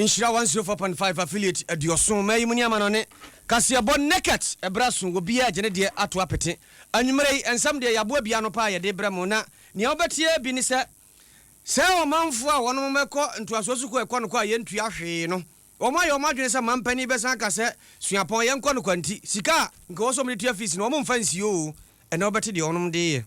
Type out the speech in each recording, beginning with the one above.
Nhyira 104.5 affiliate aduɔson ma yi mu ne amanɔne kaseɛbɔ naked ɛberɛ aso obiara agye ne deɛ ato apete. Anwummerɛ yi nsɛm deɛ yɛaboa bi ano paa yɛde brɛ mo na nea wobɛtie bi ne sɛ sɛ ɔmanfoɔ a wɔnom bɛkɔ ntoasoɔ sukuu a ɛkɔ no kɔ a yɛntua hwee no wɔn ayɛ wɔn adwene sɛ mampanin bɛsan aka sɛ suapɔn yɛnkɔ no kwa nti sika a nka wɔ sɛ wɔde tua fees no wɔn mfa nsie o ɛnɛ wobɛte deɛ wɔnom de yɛ.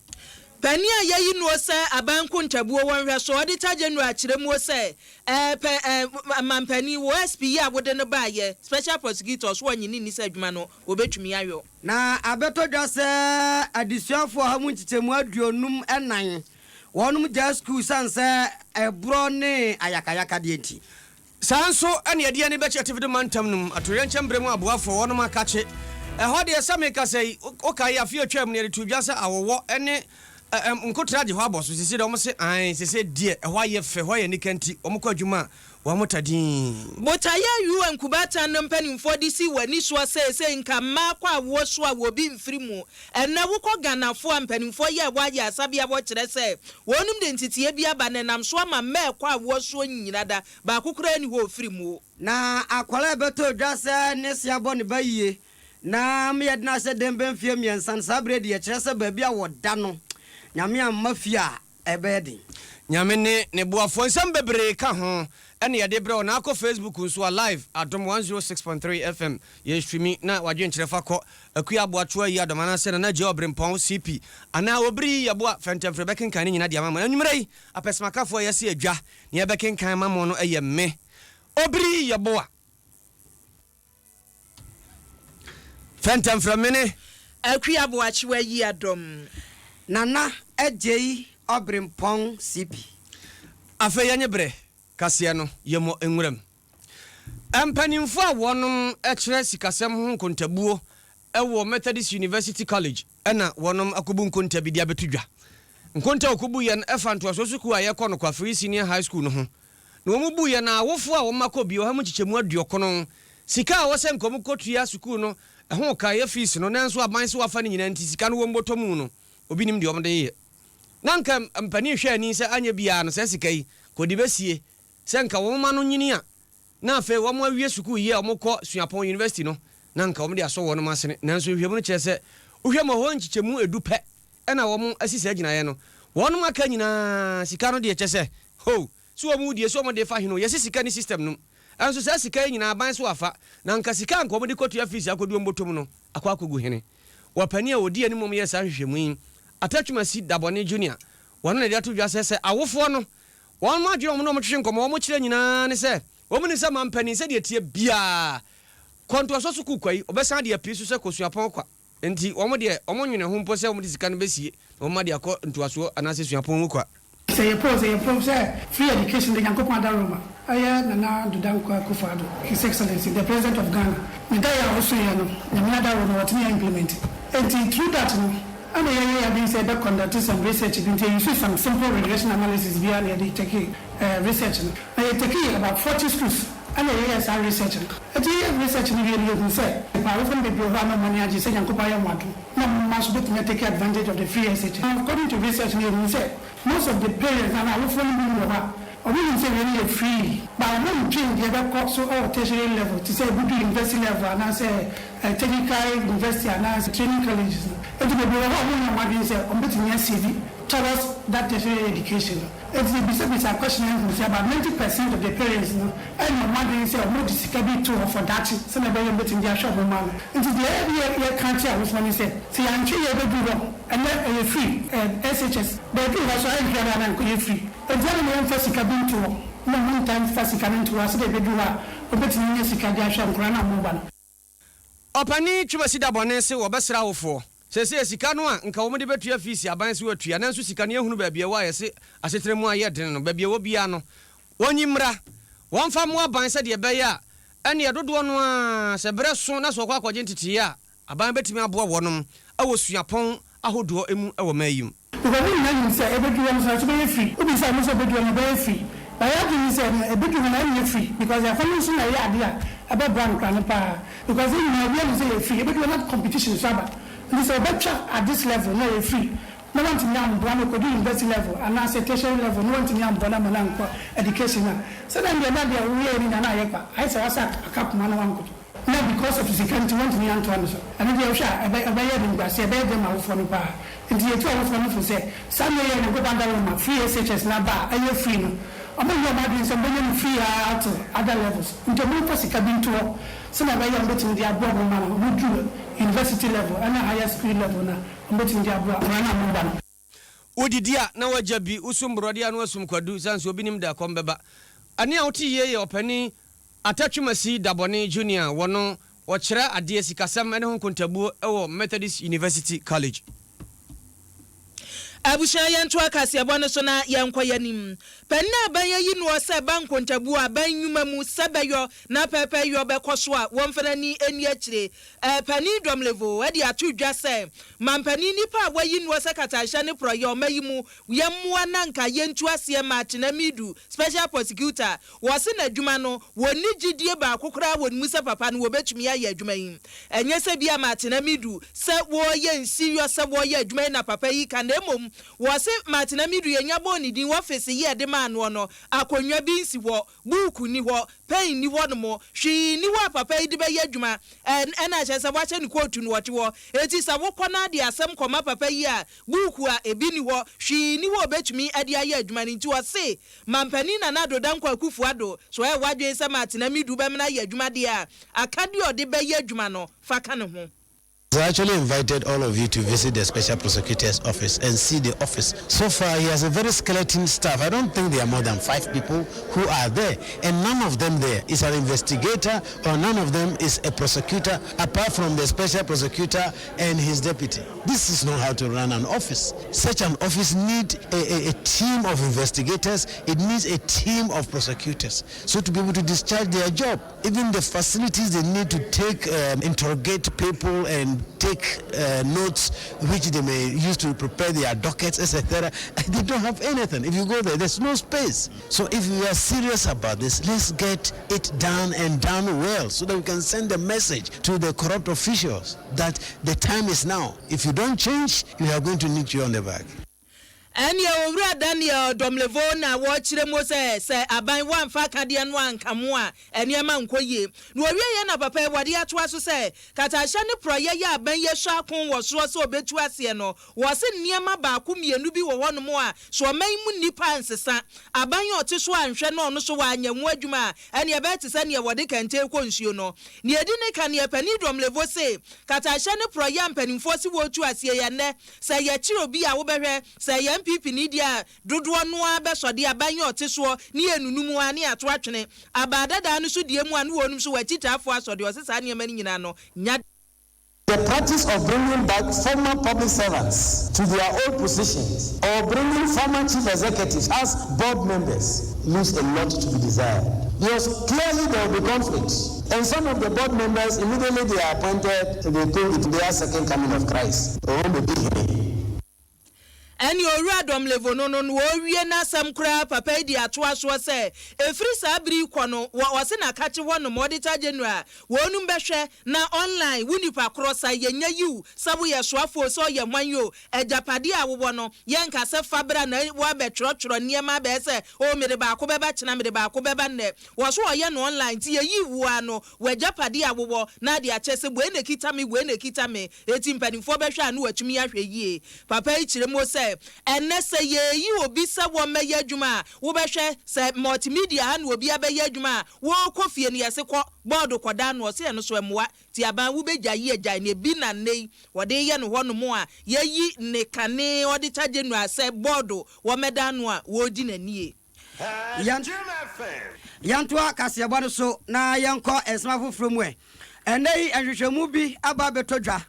Panin a yɛayi noɔ sɛ aban nkontabuo wɔ nhwɛsoɔ Auditor General kyerɛ muo sɛ ɛɛ pɛ ɛɛ mampanin wo SP yi a wode no baeɛ Special Prosecutor so ɔnye no nni sɛ adwuma no wɔbɛtumi ayɔ. Na abɛtɔ dwa sɛ adesuafoɔ ɔha mu nkyekyɛmu 54 wɔnom gyaa sukuu sane sɛ ɛborɔ ne ayakayakadeɛ nti. Saa nso na yɛde yɛn ani bɛkyerɛ Atifido Mantam no mu atoyerɛnkyɛm bere mu aboafoɔ wɔnom akakye. Ɛhɔ deɛ sɛ mekasa yi, wokae afe a atwam no yɛde too dwa sɛ awɔwɔ ne nkotra gye hɔ abɔ so. Seesei deɛ wɔn se aane, seesei deɛ ɛhɔ ayɛ fɛ, ɛhɔ ayɛ anika nti wɔn kɔ adwuma a wɔn ta dinn. Botaeɛ a UN Kubaatan no mpanimfoɔ de sii wɔn ani soɔ seesei nka mmaa kɔ awoɔ so a wɔbi mfiri mu. Ɛnnɛ wokɔ Ghanafoɔ a mpanimfoɔ yɛ ɛwɔ ayaresabea hɔ kyerɛ sɛ wɔnom de nteteeɛ bi aba na ɛnam so ama mmaa ɛkɔ awoɔ soɔ nyina da baako koraa nni hɔ a ɔfiri mu. Na akwadaa a ɛbɛtɔ dwa sɛ ne se abɔ ne ba yie na ama yɛde no ahyɛ dɛm bɛ mfeɛ mmiɛnsa no, saa berɛ deɛ ɛkyerɛ sɛ baabi a wɔda no, Nyame amma fie a, ɛbɛyɛ den. Nyame ne ne boafoɔ. Nsɛm bebree ka ho ɛna yɛde brɛ wo. Na akɔ Facebook nso a live Adom 106.3 FM yɛ streami na wadwenkyerɛ fa kɔ Akua Aboakyewa Yi Adom anaasɛ Nana Gyau Ɔbrempɔn CP anaa Obiri Yeboah Fɛntɛmfrɛ bɛkenkan ne nyina de ama mo. Anwummerɛ yi apɛsɛmakafoɔ a yɛasi adwa na yɛbɛkenkan ama mo no yɛ me Obiri Yeboah. Fɛntɛmfrɛ mene. Akua Aboakyewa Yi Adom. Nana Agyei Ɔbrempɔn CP. Afei yɛnye berɛ kaseɛ no yɛmmɔ nwuram. Mpanimfoɔ a wɔnom kyerɛ sikasɛm ho nkontabuo wɔ Methodist University College na wɔnom akɔbu nkonta bi de abɛto dwa. Nkonta a wɔkɔbuiɛ no fa ntoasoɔ sukuu a yɛkɔ no Kwafiri Senior High School no ho. Na wɔn buiɛ no awofoɔ a wɔn mma kɔ bi 190% sika a ɛwɔ sɛ nka wɔn kɔtua sukuu no ho ka ɛyɛ fees no nanso aban sɛ wafa ne nyinaa nti sika no wɔn bɔtɔ mu no obi nim deɛ wɔn de yɛ. Na nka mpanin hwɛ ani sɛ anyɛ biara no saa sika yi kɔde bɛsie sɛ nka wɔn mma no nyini a na afei wɔn awie sukuu yi a wɔkɔ suapɔn university no na nka wɔn de asɔ wɔn asene nanso nhwɛmu no kyerɛ sɛ wohwɛ ma hɔ nkyekyɛmu edu pɛ ɛna wɔn asi saa gyinaeɛ no wɔn aka nyinaa sika no deɛ kyɛ sɛ ho so wɔn die so wɔn de fa hene o yɛsi sika ne system no mu ɛnso saa sika yi nyinaa aban so afa na nka sika nka wɔn de kɔtua fees akɔdu wɔn bɔtɔm no akɔ akɔgu hene wɔpanin a wɔdi anim wɔn yɛ saa nhwehwɛmu yi Atatwumasi Dabɔne Junior wɔn na de ato dwa sɛ sɛ awofoɔ no wɔn adwene wɔn na wɔn twetwe nkɔmɔ wɔn kyerɛ nyinaa ne sɛ wɔn nim sɛ mampanin sɛdeɛ tie biara kɔntoaso sukuu kwa yi ɔbɛsan de apue so sɛ kɔ suapɔn kwa nti wɔn deɛ wɔn nwene ho mpo sɛ wɔn de sika no bɛsie na wɔn ma de akɔ ntoasoɔ anaasɛ suapɔn mu kwa. Sɛ yɛ sɛ free education de Nyankopɔn adaroma ɛyɛ Nana Addo Dankwa Akufo-Addo, His Excellency the President of Ghana, ne da yɛ a ɔso yɛ no Nyame adaroma wɔtumi yɛ implement. Nti through that no ɛna yɛyɛ yɛadwene sɛ yɛbɛ conduct some research bi, nti yɛuse some simple regression analysis bi a na yɛde take research no na yɛ take about 40 schools ɛna yɛyɛ saa research no. Nti yɛyɛ research no wie no, yɛhu sɛ awofo no bebree hɔ a na ɔmo ani agye sɛ Nyankopɔn ayɛ wɔn adom na ɔmo mma nso bɛtumi take advantage of the free SHS. According to research no, yɛhu sɛ most of the parents ana awofoɔ no bi wɔ hɔ a ɔmo nim sɛ wei no yɛ free but ɔmo ntwen deɛ ɛbɛkɔ so ɛwɔ tertiary level te sɛ ebudu university level anaasɛ technical university anaasɛ training colleges no. Nti bebree wɔ hɔ a ɔmo nyɛ ɔmo adwene sɛ ɔmo bɛtumi asave towards that tertiary education no. Nti ebisabisa question ɛhu sɛ about 90% of the parents no ɛnyɛ ɔmo adwene sɛ ɔmo de sika bi to hɔ for daakye sɛnɛ ɛbɛyɛ ɔmo bɛtumi de ahwɛ ɔmo mma no. Nti deɛ ɛyɛ yɛ yɛ ka kyerɛ awofoɔ no sɛ yɛantwe yɛ bɛduru hɔ ɛnɛ ɛyɛ free SHS baabi wɔ so ayɛ nhwɛ na nkɔyɛ free, nti ɛna yɛmfa sika bi nto hɔ na ɔmo nta mfa sika no nto hɔ sɛdeɛ ɛbɛduru hɔ a ɔbɛtumi anya sika de ahwɛ nkwadaa no a ɔmo ba no. Ɔpanin Twumasi Dabɔne se wɔbɛsrɛ awofoɔ sɛsɛ sika no a nka wɔn de bɛtua fees aban so atua nanso sika no yɛhunu baabi a ɛwɔ a yɛse asetena mu ayɛ den no baabi a ɛwɔ biara no wɔnyi mmra wɔmfa mmoa aban sɛdeɛ ɛbɛyɛ a ɛneɛ dodoɔ no a sɛ berɛ so na sɛ wɔkɔ akɔgye nteteeɛ a aban bɛtumi aboa wɔnom ɛwɔ suapɔn ahodoɔ mu ɛwɔ maa yi mu. Because mo nyinaa nim sɛ ɛbɛduru hɔ no so ɛso bɛyɛ free. Obi sɛ ɔmo sɛ ɛbɛduru hɔ no ɛbɛyɛ free, but yɛ adwene sɛ no ɛbɛduru hɔ no ɛnyɛ free because ɛhɔ no nso na ɛyɛ adeɛ a ɛbɛboa nkora no paa because yɛn nyinaa obiara nim sɛ yɛ free, ɛbɛduru hɔ na competition so aba. Nti sɛ ɔbɛtwa at this level na yɛ free. na wantumi amboa no kɔdu university level anaasɛ tertiary level na wantumi amboa no ama no ankɔ education a, sɛdeɛ deɛ na deɛ woyɛɛ no nyinaa na ayɛ kwa, ayɛ sɛ wasa aka poma na wankoto na because of sika nti wantumi antoa no so. Ɛno deɛ, wohwɛ a, ɛbɛyɛ animguaseɛ, ɛbɛyɛ den ma awofoɔ no paa. Nti yɛtu awofoɔ no fo sɛ saa mmerɛ yi a Nyankopɔn adaworo ma free SHS no aba a ɛyɛ free no, ɔmo nyɛ ɔmo adwene sɛ ɔmo bɛnya no free ara to other levels, nti ɔmo mfa sika bi nto hɔ sɛnea ɛbɛyɛ a ɔmo bɛtumi de aboa ɔmo mma no ɔmo duru university level ɛna higher school level na ɔmo bɛtumi de aboa akwadaa no a ɔmo ba no. Wodidi a na wagya bi, wosum borɔdeɛ a na wasum kwadu, sane sɛ obi nim da kɔm bɛba. Ɛnne a wote yie yɛ ɔpanin Atatwumasi Dabɔne Junior, wɔ no wɔkyerɛ adeɛ, sikasɛm ne ho nkontabuo wɔ Methodist University College. Abusua, yɛntoa kaseɛbɔ no so na yɛnkɔ yɛnim. Panin a aban ayi noɔ sɛ ba nkontabuo aban nnwuma mu sɛ bɛyɔ na pɛɛpɛɛyɔ bɛkɔ so a wɔmfa n'ani nni akyire. Panin Domelevo de ato dwa sɛ mampanin nipa a wayi noɔ sɛ katahyɛ ne porɔyɛ ɔma yi mu yɛmmoa na nka yɛntu aseɛ ma Atena Midu Special Prosecutor. Wɔse n'adwuma no wɔnni gyidie baako koraa wɔ ne mu sɛ papa no wɔbɛtumi ayɛ adwuma yi. Ɛnyɛ sɛ bi a Martin Amidu sɛ wɔreyɛ nsiyɔ sɛ wɔreyɛ adwuma yi na papa yi ka, na mmom wɔse Martin Amidu yɛnya bɔɔ ne din wɔfese yi a ɛde maa noɔ no, akonnwa bi nsi hɔ, buuku nni hɔ, pɛn nni hɔ nom, hwee nni hɔ a papa yi de bɛyɛ adwuma, ɛna kyerɛ sɛ wahyɛ ne kootu no ɔte hɔ. Enti sɛ wokɔ na de asɛm kɔma papa yi a, buuku a ebi nni hɔ, hwee nni hɔ a ɔbɛtumi de ayɛ adwuma no nti ɔse Mampanin Nana Addo Dankwa Akufo Addo, sɛ ɔyɛ w'adwene sɛ Martin Amidu bɛmena ayɛ adwuma deɛ a, akadeɛ a ɔde bɛyɛ adwuma no, fa ka ne ho. I actually invited all of you to visit the special prosecutor's office and see the office. So far, he has a very skeleton staff. I don't think there are more than five people who are there. And none of them there is an investigator or none of them is a prosecutor apart from the special prosecutor and his deputy. This is not how to run an office. Such an office needs a team of investigators. It needs a team of prosecutors. So to be able to discharge their job, even the facilities they need to interrogate people and take notes which they may use to prepare their dockets, etc. They don't have anything. If you go there, there's no space. So if we are serious about this, let's get it done and done well so that we can send a message to the corrupt officials that the time is now. If you don't change, we are going to need you on the back. Ɛneɛ Owura Daniel Domelevo na wɔkyerɛ mu sɛ aban wɔamfa akadeɛ no anka mo a, nneɛma nkɔ yie. Na wɔwie yɛ na papa yi wɔde atoa so sɛ katahyɛ ne porɔyɛ yɛ aban yɛ sɔ ako wɔ soɔ sɛ ɔbɛtu aseɛ no, wɔse nneɛma baako mmienu bi wɔ hɔnom a so ɔman mu nnipa nsesa aban yɛ ɔte so anhwɛ na ɔno so wanyɛ ho adwuma a, ɛneɛ ɛbɛyɛ te sɛ neɛ wɔde kɛntɛn kɔ nsuo no. Neɛ ɛdi ne ka neɛ panin Domelevo se katahyɛ ne porɔyɛ a mpanimfoɔ se wɔretu aseɛ yɛ nnɛ sɛ yɛkyerɛ obi a wobɛhwɛ sɛ yɛ NPP ni deɛ a, dodoɔ no ara bɛsɔde aban yɛ ɔte soɔ ne yɛ nunum a ne ato atwene abaa dadaa no so deɛ mu a ne wɔnom so wɔ akyitaafoɔ asɔde. Ɔse saa nneɛma no nyinaa no nya. The practice of bringing back former public servants to their old positions or bringing former chief executives as board members leaves a lot to be desired. Because clearly there will be conflicts. And some of the board members, immediately they are appointed, they think it's their second coming of Christ. They won't be here. Ɛne Owura Domelevo no wɔrewie n'asɛm koraa, papa yi de atoa soɔ sɛ ɛfiri saa bere yi kɔ no, wɔ ɔse n'akakye hɔ nom Auditor General wɔnum bɛhwɛ na online wo nipa korɔ sa yɛnya yiw sɛ woyɛ soafoɔ sɛ ɔyɛ hwan yi o, agyapadeɛ a wowɔ no, yɛnka sɛ fa bra na woabɛtwerɛtwerɛ nneɛma abɛyɛ sɛ o, mede baako bɛba kyena, mede baako bɛba nnɛ. Wɔ so ɔyɛ no online nti yɛyi wo a no w'agyapadeɛ a wowɔ na ade akyɛ sɛ wei na ekita me, wei na ekita me. Eti mpanimfoɔ bɛhwɛ a no watumi ahwɛ yie. Papa yi kyerɛ mu sɛ ɛnnɛ sɛ yɛyi obi sɛ wɔmmɛyɛ adwuma a, wobɛhwɛ sɛ multimedia ha na obi abɛyɛ adwuma a, wɔrekɔ fie no yɛse kɔ board kɔda no. Ɔsɛ ɛno so ɛmmoa ti aban wobɛgya yi agyae na ebi na nne yi wɔde yɛ no hɔnom a yɛyi ne kane Auditor General sɛ board wɔmmɛda no a wɔredi n'anie. Yɛntoa kaseɛbɔ no so na yɛnkɔ nsɛm afoforɔ mu. Ɛnnɛ yi nhwehwɛmu bi aba abɛtɔ dwa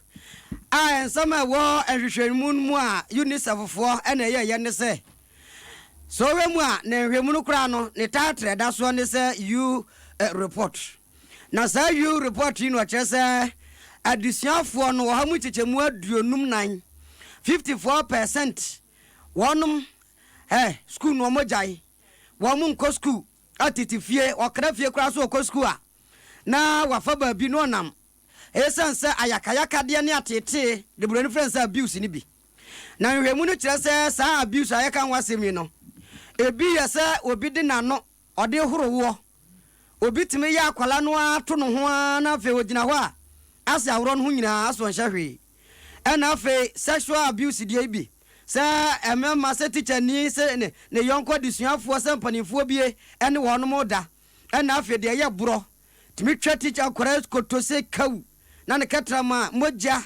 a nsɛm a ɛwɔ nhwehwɛmu no mu a UNICEF foɔ ɛna ɛyɛyɛ ne sɛ sɛ ɔwɛ mu a, na nhwehwɛmu no koraa no ne title ɛda soɔ ne sɛ U report, na saa U report yi no ɔkyerɛ sɛ adesuafoɔ no 54%, 54% wɔnom sukuu no wɔn gyae, wɔn nkɔ sukuu, atete fie, ɔkra fie koraa so ɔkɔ sukuu a na wafa baabi na ɔnam, ɛsiane sɛ ayakayakadeɛ ne atetee de buroni frɛ sɛ abuse no bi. Na nhwehwɛmu no kyerɛ sɛ saa abuse a yɛka ho asɛm yi no, ebi yɛ sɛ obi de n'ano ɔde horo woɔ. Obi tumi yɛ akwadaa no ara to ne ho ara na afei ogyina hɔ a ase aworɔ no ho nyinaa aso ɔnhyɛ hwee. Ɛna afei sexual abuse deɛ yi bi sɛ mmarima sɛ tikyani sɛ ne ne yɔnko adesuafoɔ sɛ mpanimfoɔ bie ɛne wɔnom da. Ɛna afei deɛ ɛyɛ borɔ tumi twa tikya akwadaa kotose kawu na ne kɛtrɛma mogya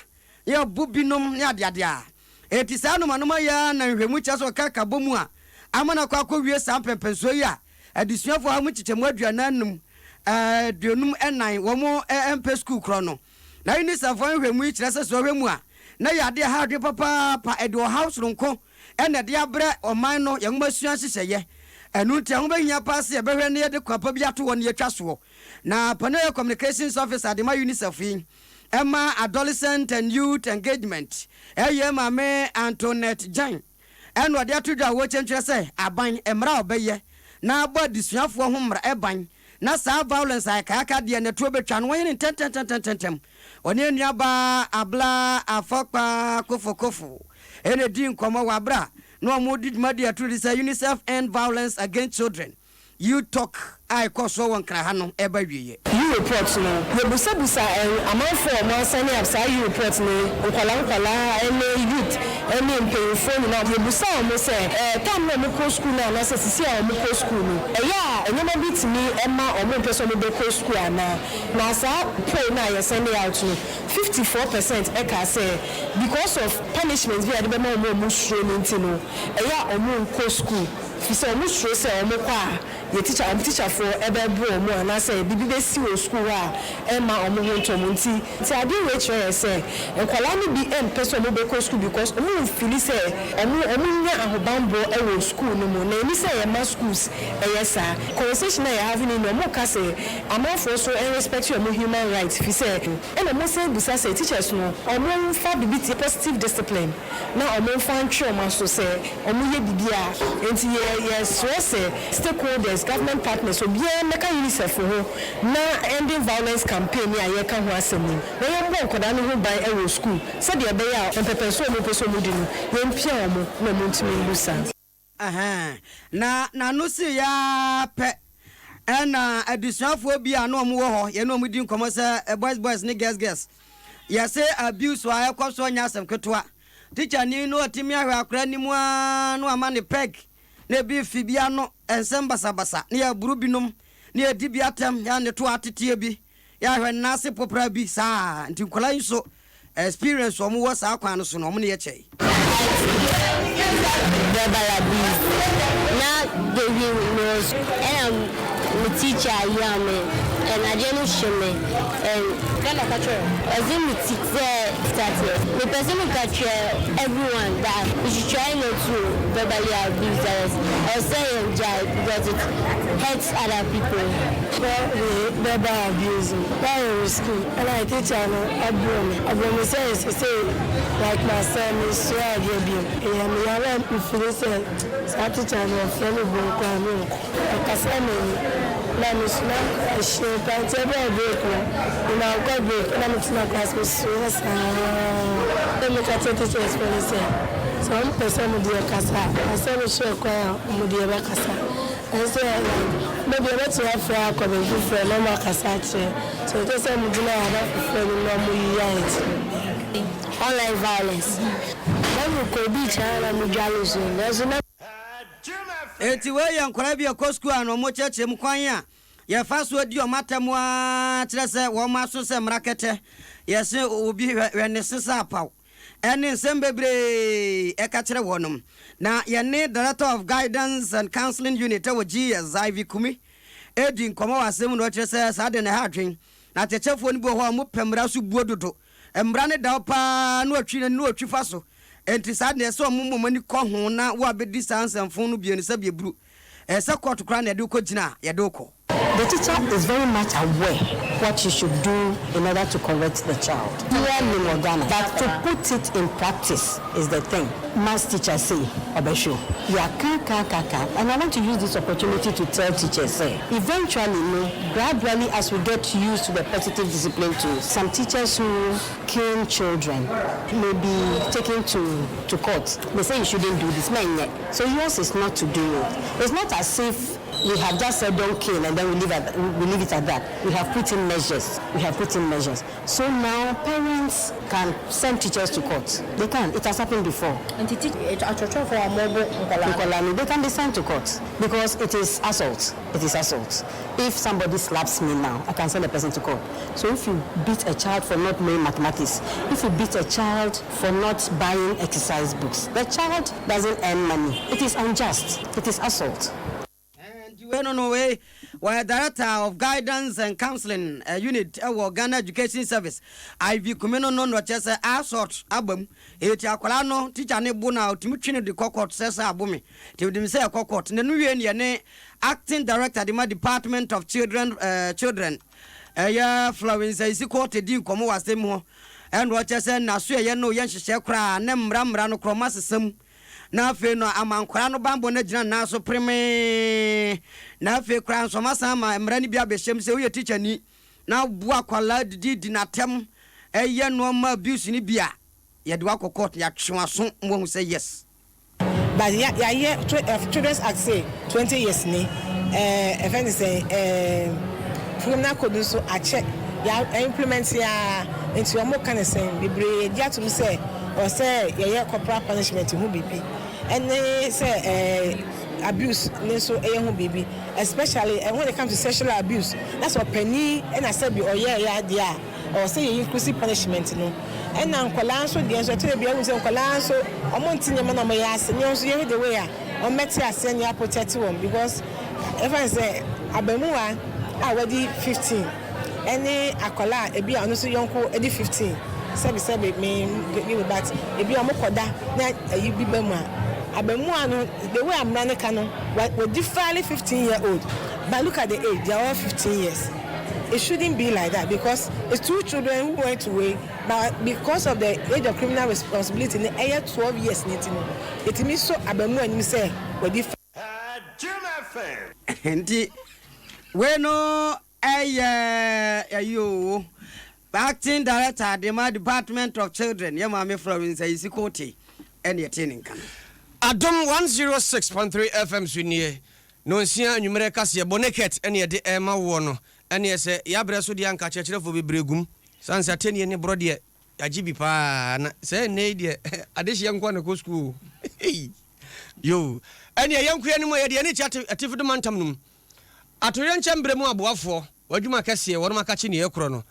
yɛ bo binom ne adeade a enti saa anomanoma yi ara na nhwehwɛmu kyerɛ sɛ ɔka ka bɔ mu a ama no akɔ akɔwie saa mpɛnpɛnsoɔ yi a adesuafoɔ ha mu nkyekyɛmu 45 54 wɔn mpɛ sukuu korɔ no. Na UNICEF foɔ nhwehwɛmu yi kyerɛ sɛ sɛ ɔhwɛ mu a na yɛ adeɛ ha adwene papaapa, ɛde ɔhaw soronko ɛna ɛde abrɛ ɔman no yɛn nwomasua nhyehyɛeɛ. Ɛno nti ɛho bɛhia paa sɛ yɛbɛhwɛ na yɛde kwan pa bi ato hɔ na yɛatwa soɔ. Na panin communications officer de ma UNICEF yi ɛma adolescent and youth engagement, ɛyɛ Maame Antoinette Jan, ɛna ɔde ato dwa a wɔkyɛnkyerɛ sɛ aban mmara a ɔbɛyɛ na abɔ adesuafoɔ ho mmara ɛban na saa violence a ɛkaaka deɛ nɛtoɔ bɛtwa no wɔnyɛ ne ntɛntɛntɛntɛntɛm. Ɔne anuabaa Abla Afɔkpa Kofokofo ɛna di nkɔmmɔ wɔ abera na wɔn di dwumadi ato de sɛ UNICEF End Violence Against Children Youth Talk a ɛkɔ soɔ wɔ Nkran ha no ɛba wieɛ. U-report no, yɛbusabusa amanfoɔ a wɔn asign up saa U-report no, nkwalaa nkwalaa ɛne youth ɛne mpanyinfoɔ nyinaa. Yɛbusa wɔn sɛ time na wɔn kɔ school no anaasɛ sisi a wɔn kɔ school no, ɛyɛ a nneɛma bi tumi ɛma wɔn mpɛ sɛ wɔn bɛkɔ school anaa. Na saa poll na yɛ send out no, 54% ɛka sɛ because of punishment bi a yɛde bɛma wɔn a wɔn suro no nti no, ɛyɛ a wɔn nkɔ school fi sɛ wɔn suro sɛ wɔn kɔ a yɛ teacher, wɔn teacherfoɔ ɛbɛbo wɔn anaasɛ biribi bɛsi wɔ school hɔ a ɛma wɔn ho ntɔ wɔn. Nti adeɛ wei kyerɛ yɛ sɛ nkwadaa no bi mpɛ sɛ wɔn bɛkɔ school because wɔn nfeel sɛ wɔn nya ahobanbɔ ɛwɔ school no mu, na ɛni sɛ yɛ ma schools ɛyɛ saa. Conversation a yɛ having no, wɔn ka sɛ amanfoɔ so ɛrespect wɔn human rights, fi sɛ ɛna wɔn san busa sɛ teachers no, wɔn nfa bibi ti positive discipline na wɔn nfa ntwe wɔn aso sɛ wɔn yɛ bibi a. Nti yɛsrɛ sɛ stakeholders, government partners, obiara mmɛka UNICEF ho na ending violence campaign a yɛka ho asɛm yi na yɛmbɔ nkwadaa no ho ban wɔ school, sɛdeɛ ɛbɛyɛ a mpɛpɛnso a wɔn pɛ sɛ wɔn di no, yɛmpia wɔn na wɔn ntumi ndu saa. Na n'ano si ya pɛ ɛna adesuafoɔ bi a na wɔn wɔ hɔ, yɛne wɔn di nkɔmɔ sɛ boys boys ne girls girls, yɛsɛ abuse a ɛkɔ so nyɛ asɛm ketewa. Tikya ni no ɔtumi ahwɛ akora anim aa no ama ne peg na ebi fi bi ano, nsɛm basabasa ne yɛburu binom ne yɛdi bi atɛm, yɛ ne to ateteɛ bi, yɛahwɛ nnaase popra bi saa. Nti nkwadaa yi nso experience wɔn wɔ saa kwan no so no, wɔn ne yɛ kyɛe. Verbal abuse na David was ɛna me teacher yia me and adeɛ no hyɛ me and ɔdze me ti sɛ start yɛ. Mepɛ sɛ meka kyerɛ everyone that we should try not to verbally abuse others or say yɛn gyae because it hurts other people. Verbal abuse na yɛwɔ school ɛna teacher no ɛboro me, ɔboro me sɛ ɛsɛ sɛ like masɛ mesua adeɛ bio, ɛyɛ me yare. Mefeel sɛ saa teacher no ɔfrɛ me boro koraa menkɔ, ɔkasa m'ani na mesua ɛhyɛ pa. Nti ɛbɛyɛ break no, memankɔ break na metena class mesua saa na meka kyerɛ teachers fo no sɛ sɛ ɔmpɛ sɛ ɔmo deɛ kasa a, asɛ mehyɛ kwan a ɔmo deɛ bɛkasa, ɛsɛ like maybe ɛbɛtumi afrɛ akɔ baabi foforɔ na ɔmo akasa akyerɛ so ɛkyɛ sɛ ɔmo gyina ada foforɔ no na ɔmo yiyi ayɛ kyerɛ. Online violence na mekɔ beach a na medwale so nanso na Eti wei yɛ nkwadaa bi a ɛkɔ sukuu a na wɔn kyerɛkyerɛ mu kwan a yɛfa so di wɔn atɛm a kyerɛ sɛ wɔn aso sɛ mmara kɛtɛ, yɛse obi hwɛ ne se sɛ apaw ɛne nsɛm bebree ɛka kyerɛ wɔnom. Na yɛne Director of Guidance and Counseling Unit ɛwɔ GES, Ivy Kumi, ɛdi nkɔmmɔ wɔ asɛm mu na ɔkyerɛ sɛ saa de na ɛha adwen na akyerɛkyerɛfoɔ no bi wɔ hɔ a wɔpɛ mmara so buo dodo, mmara ne da paa na ɔtwi na ɔtwi fa so. Enti saa deɛ sɛ ɔmo mmom ani kɔ ho na wo a bɛdi saa nsɛmfo no bio no sɛ bieburu ɛsɛ kɔɔto koraa na yɛde wokɔ gyina a yɛde wokɔ. The teacher is very much aware what you should do in order to correct the child. Here in Ghana, but to put it in practice is the thing. Maths teacher say, Obesho, you are ka ka ka ka. And I want to use this opportunity to tell teachers, say, eventually, no, gradually as we get used to the positive discipline tools, some teachers who cane children may be taken to court. They say you shouldn't do this. Men, so yours is not to do it. It's not as if we have just said don't kill and then we leave it at that. We have put in measures. We have put in measures. So now parents can send teachers to court. They can. It has happened before. They can be sent to court because it is assault. It is assault. If somebody slaps me now, I can send a person to court. So if you beat a child for not knowing mathematics, if you beat a child for not buying exercise books, the child doesn't earn money. It is unjust. It is assault. Wei no wei wɔyɛ Director of Guidance and Counseling Unit ɛwɔ Ghana Education Service, Ivy Kumi no na ɔkyerɛ sɛ assault aba mu. Eti akwadaa no teacher ne bo na ɔtumi twe no de kɔ court sɛ abo me nti ɔdim sɛ ɛkɔ court na no wie ne ne acting director de ma Department of Children, ɛyɛ Florence Ayisi Quartey, di nkɔmmɔ wɔ asɛm hɔ, ɛna ɔkyerɛ sɛ naso ɛyɛ no yɛ nhyehyɛ koraa ne mmara no korɔ ma sesa mu na afei no ama nkwaraa no bambɔ no agyina nan so peremee. Na afei koraa nso ɔma san ama mmara no bi abɛhyɛm sɛ woyɛ teacher ni na boa akwalaa didi di n'atɛm, ɛyɛ nneɛma abuse no bi a, yɛde wakɔ court, yɛatwe waso ma wahu sɛ yes. But yɛayɛ Children's Act say 20 years ni ɛfɛn ne sɛ criminal code nso akyɛ yɛ implement ya, nti wɔn ka ne sɛn bebree gye atum sɛ ɔsɛ yɛyɛ corporal punishment ho biribi, ɛne sɛ abuse ne nso ɛyɛ ho biribi, especially when it comes to sexual abuse, na sɛ ɔpanin ɛna sɛbi ɔyɛ ɛyɛ adeɛ a, ɔwɔ sɛ yɛ increase punishment no. Ɛna nkɔlaa nso deɛ nso ɛtɔ bi ɛhu sɛ nkɔlaa nso ɔmo nti nneɛma na ɔmo yɛ ase ne nso yɛhwɛ the way a ɔmo bɛte aseɛ ne aprotect wɔn, because ɛfɛn sɛ abamuwa a wɔdi 15 ɛne akɔlaa a ebi a ɔno nso yɔnko ɛdi 15, sɛbi sɛbi me me, but ebi a ɔmo kɔda na ɛyi bi ba mu a, abamuwa no, the way amuna ne ka no, wɔdi fairly 15 year old, but look at the age, they are all 15 years. It shouldn't be like that, because it's two children who went away, but because of the age of criminal responsibility ne ɛyɛ 12 years ne ti no, etimi so abamuwa anim sɛ wɔdi. Nti wei no ɛyɛ ɛyi o, acting director de ma Department of Children, yɛ maame Florence Ayisi Quartey, ɛne ɛte ne nka no. Adom 106.3 FM so nie, nonsia anwummerɛ kaseɛ bɔ naked ɛne yɛde ɛma woɔ no. Ɛneɛ sɛ yɛabrɛ so deɛ, anka kyerɛkyerɛfoɔ bebree gum sane sɛ atɛnie ne borɔ deɛ yɛagye bi paa. Na sɛ ɛnnɛ yi deɛ, adehyeɛ nkoa na kɔ sukuu yo. Ɛneɛ yɛnkoa no mu a, yɛde yɛne kyɛ atifi do mantam no mu atoyerɛnkyɛm berɛ mu aboafoɔ w'adwuma kɛseɛ wɔnom aka kye neɛ ɛkorɔ no.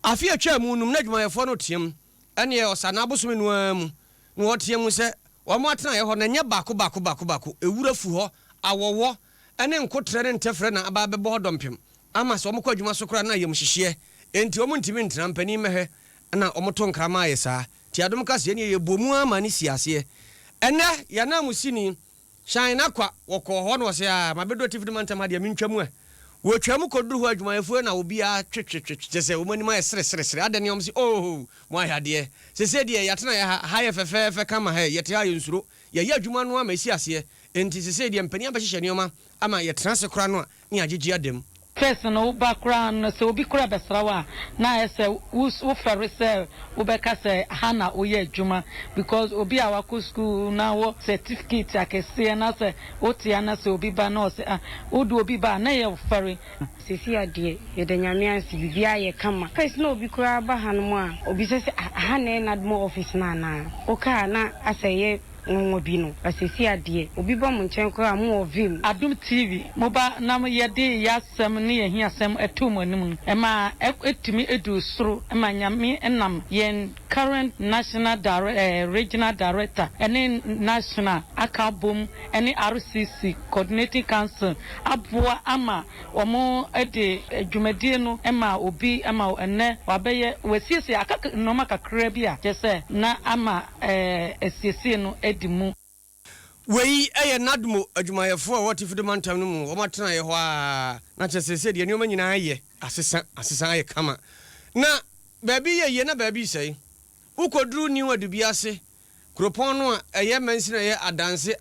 Afe atwa mu num na adwumayɛfoɔ no team ɛneɛ ɔsa na abosome no ara mu na wɔteɛ mu sɛ wɔn atenaeɛ hɔ na nyɛ baako baako baako baako, ewura fu hɔ, awɔwɔ ɛne nkotrɛ ne ntɛfrɛ na aba abɛbɔ hɔ dɔmpem ama sɛ wɔn kɔ adwuma so koraa na yɛm hyehyeɛ, enti wɔn ntumi ntena. Mpanin mɛhwɛ na wɔn to nkrama ayɛ saa ti. Adom kaseɛ ne yɛ bɔ mu ama ne si aseɛ. Ɛnɛ yɛnam mu sini hyɛn n'akwa wɔkɔɔ hɔ na wɔsɛ a mabɛdɔ atifi do mantam ha deɛ, mentwa mu ɛ. Wɔtwa mu kɔduru hɔ, adwumayɛfoɔ na obiara twetwetwe kyɛ sɛ wɔn anim ayɛ sereseresere adɛ ne wɔn sɛ, "Oh, mo ayɛ adeɛ. Sese deɛ yɛatena yɛ ha ha yɛ fɛfɛɛfɛ kama ha, yɛte ha, yɛnsuro, yɛyɛ adwuma no ama esi aseɛ." Enti sese deɛ mpanin abɛhyehyɛ nneɛma ama yɛtena ase koraa no a ne yɛagyegye adam. First no, woba koraa no, sɛ obi koraa bɛsra wo a, na ayɛ sɛ wofɛre sɛ wobɛka sɛ ha na woyɛ adwuma, because obi a wakɔ school na wɔ certificate akɛseɛ na sɛ wote na sɛ obi ba na ɔsɛ ah, wode obi ba a, na yɛ fɛre. Sisi adeɛ, yɛda Nyame ase, biribiara yɛ kama. First na obi koraa ba hanom a, obi sɛ aha na ɛyɛ NADMO office no anaa? Wokaa na asɛ ɛyɛ nwanwa bi no, asesi adeɛ, obi ba mo nkyɛn koraa, mo wɔ vim. Adom TV, moba na yɛde yɛasɛm ne yɛn asɛm ɛto mo anim no, ɛma ɛtumi ɛduru soro ma Nyame nam yɛn current national dire, regional director ɛne national aka bom ɛne RCC coordinating council aboa ama wɔn de dwumadie no ma obi ma ɛnɛ wabɛyɛ wɔasiesie aka nneɛma kakra bi a kyerɛ sɛ na ama asiesie no adi mu. Wei yɛ NADMO adwumayɛfoɔ a wɔwɔ Atifido Mantam no mu, wɔn atenaeɛ hɔ ara, na kyerɛ sɛ seesei deɛ nneɛma nyinaa ayɛ asesa, asesa ayɛ kama. Na baabi yɛ yie na baabi resɛe. Wokɔduru New Adubiase, kuropɔn no a ɛyɛ mansini a ɛyɛ Adanse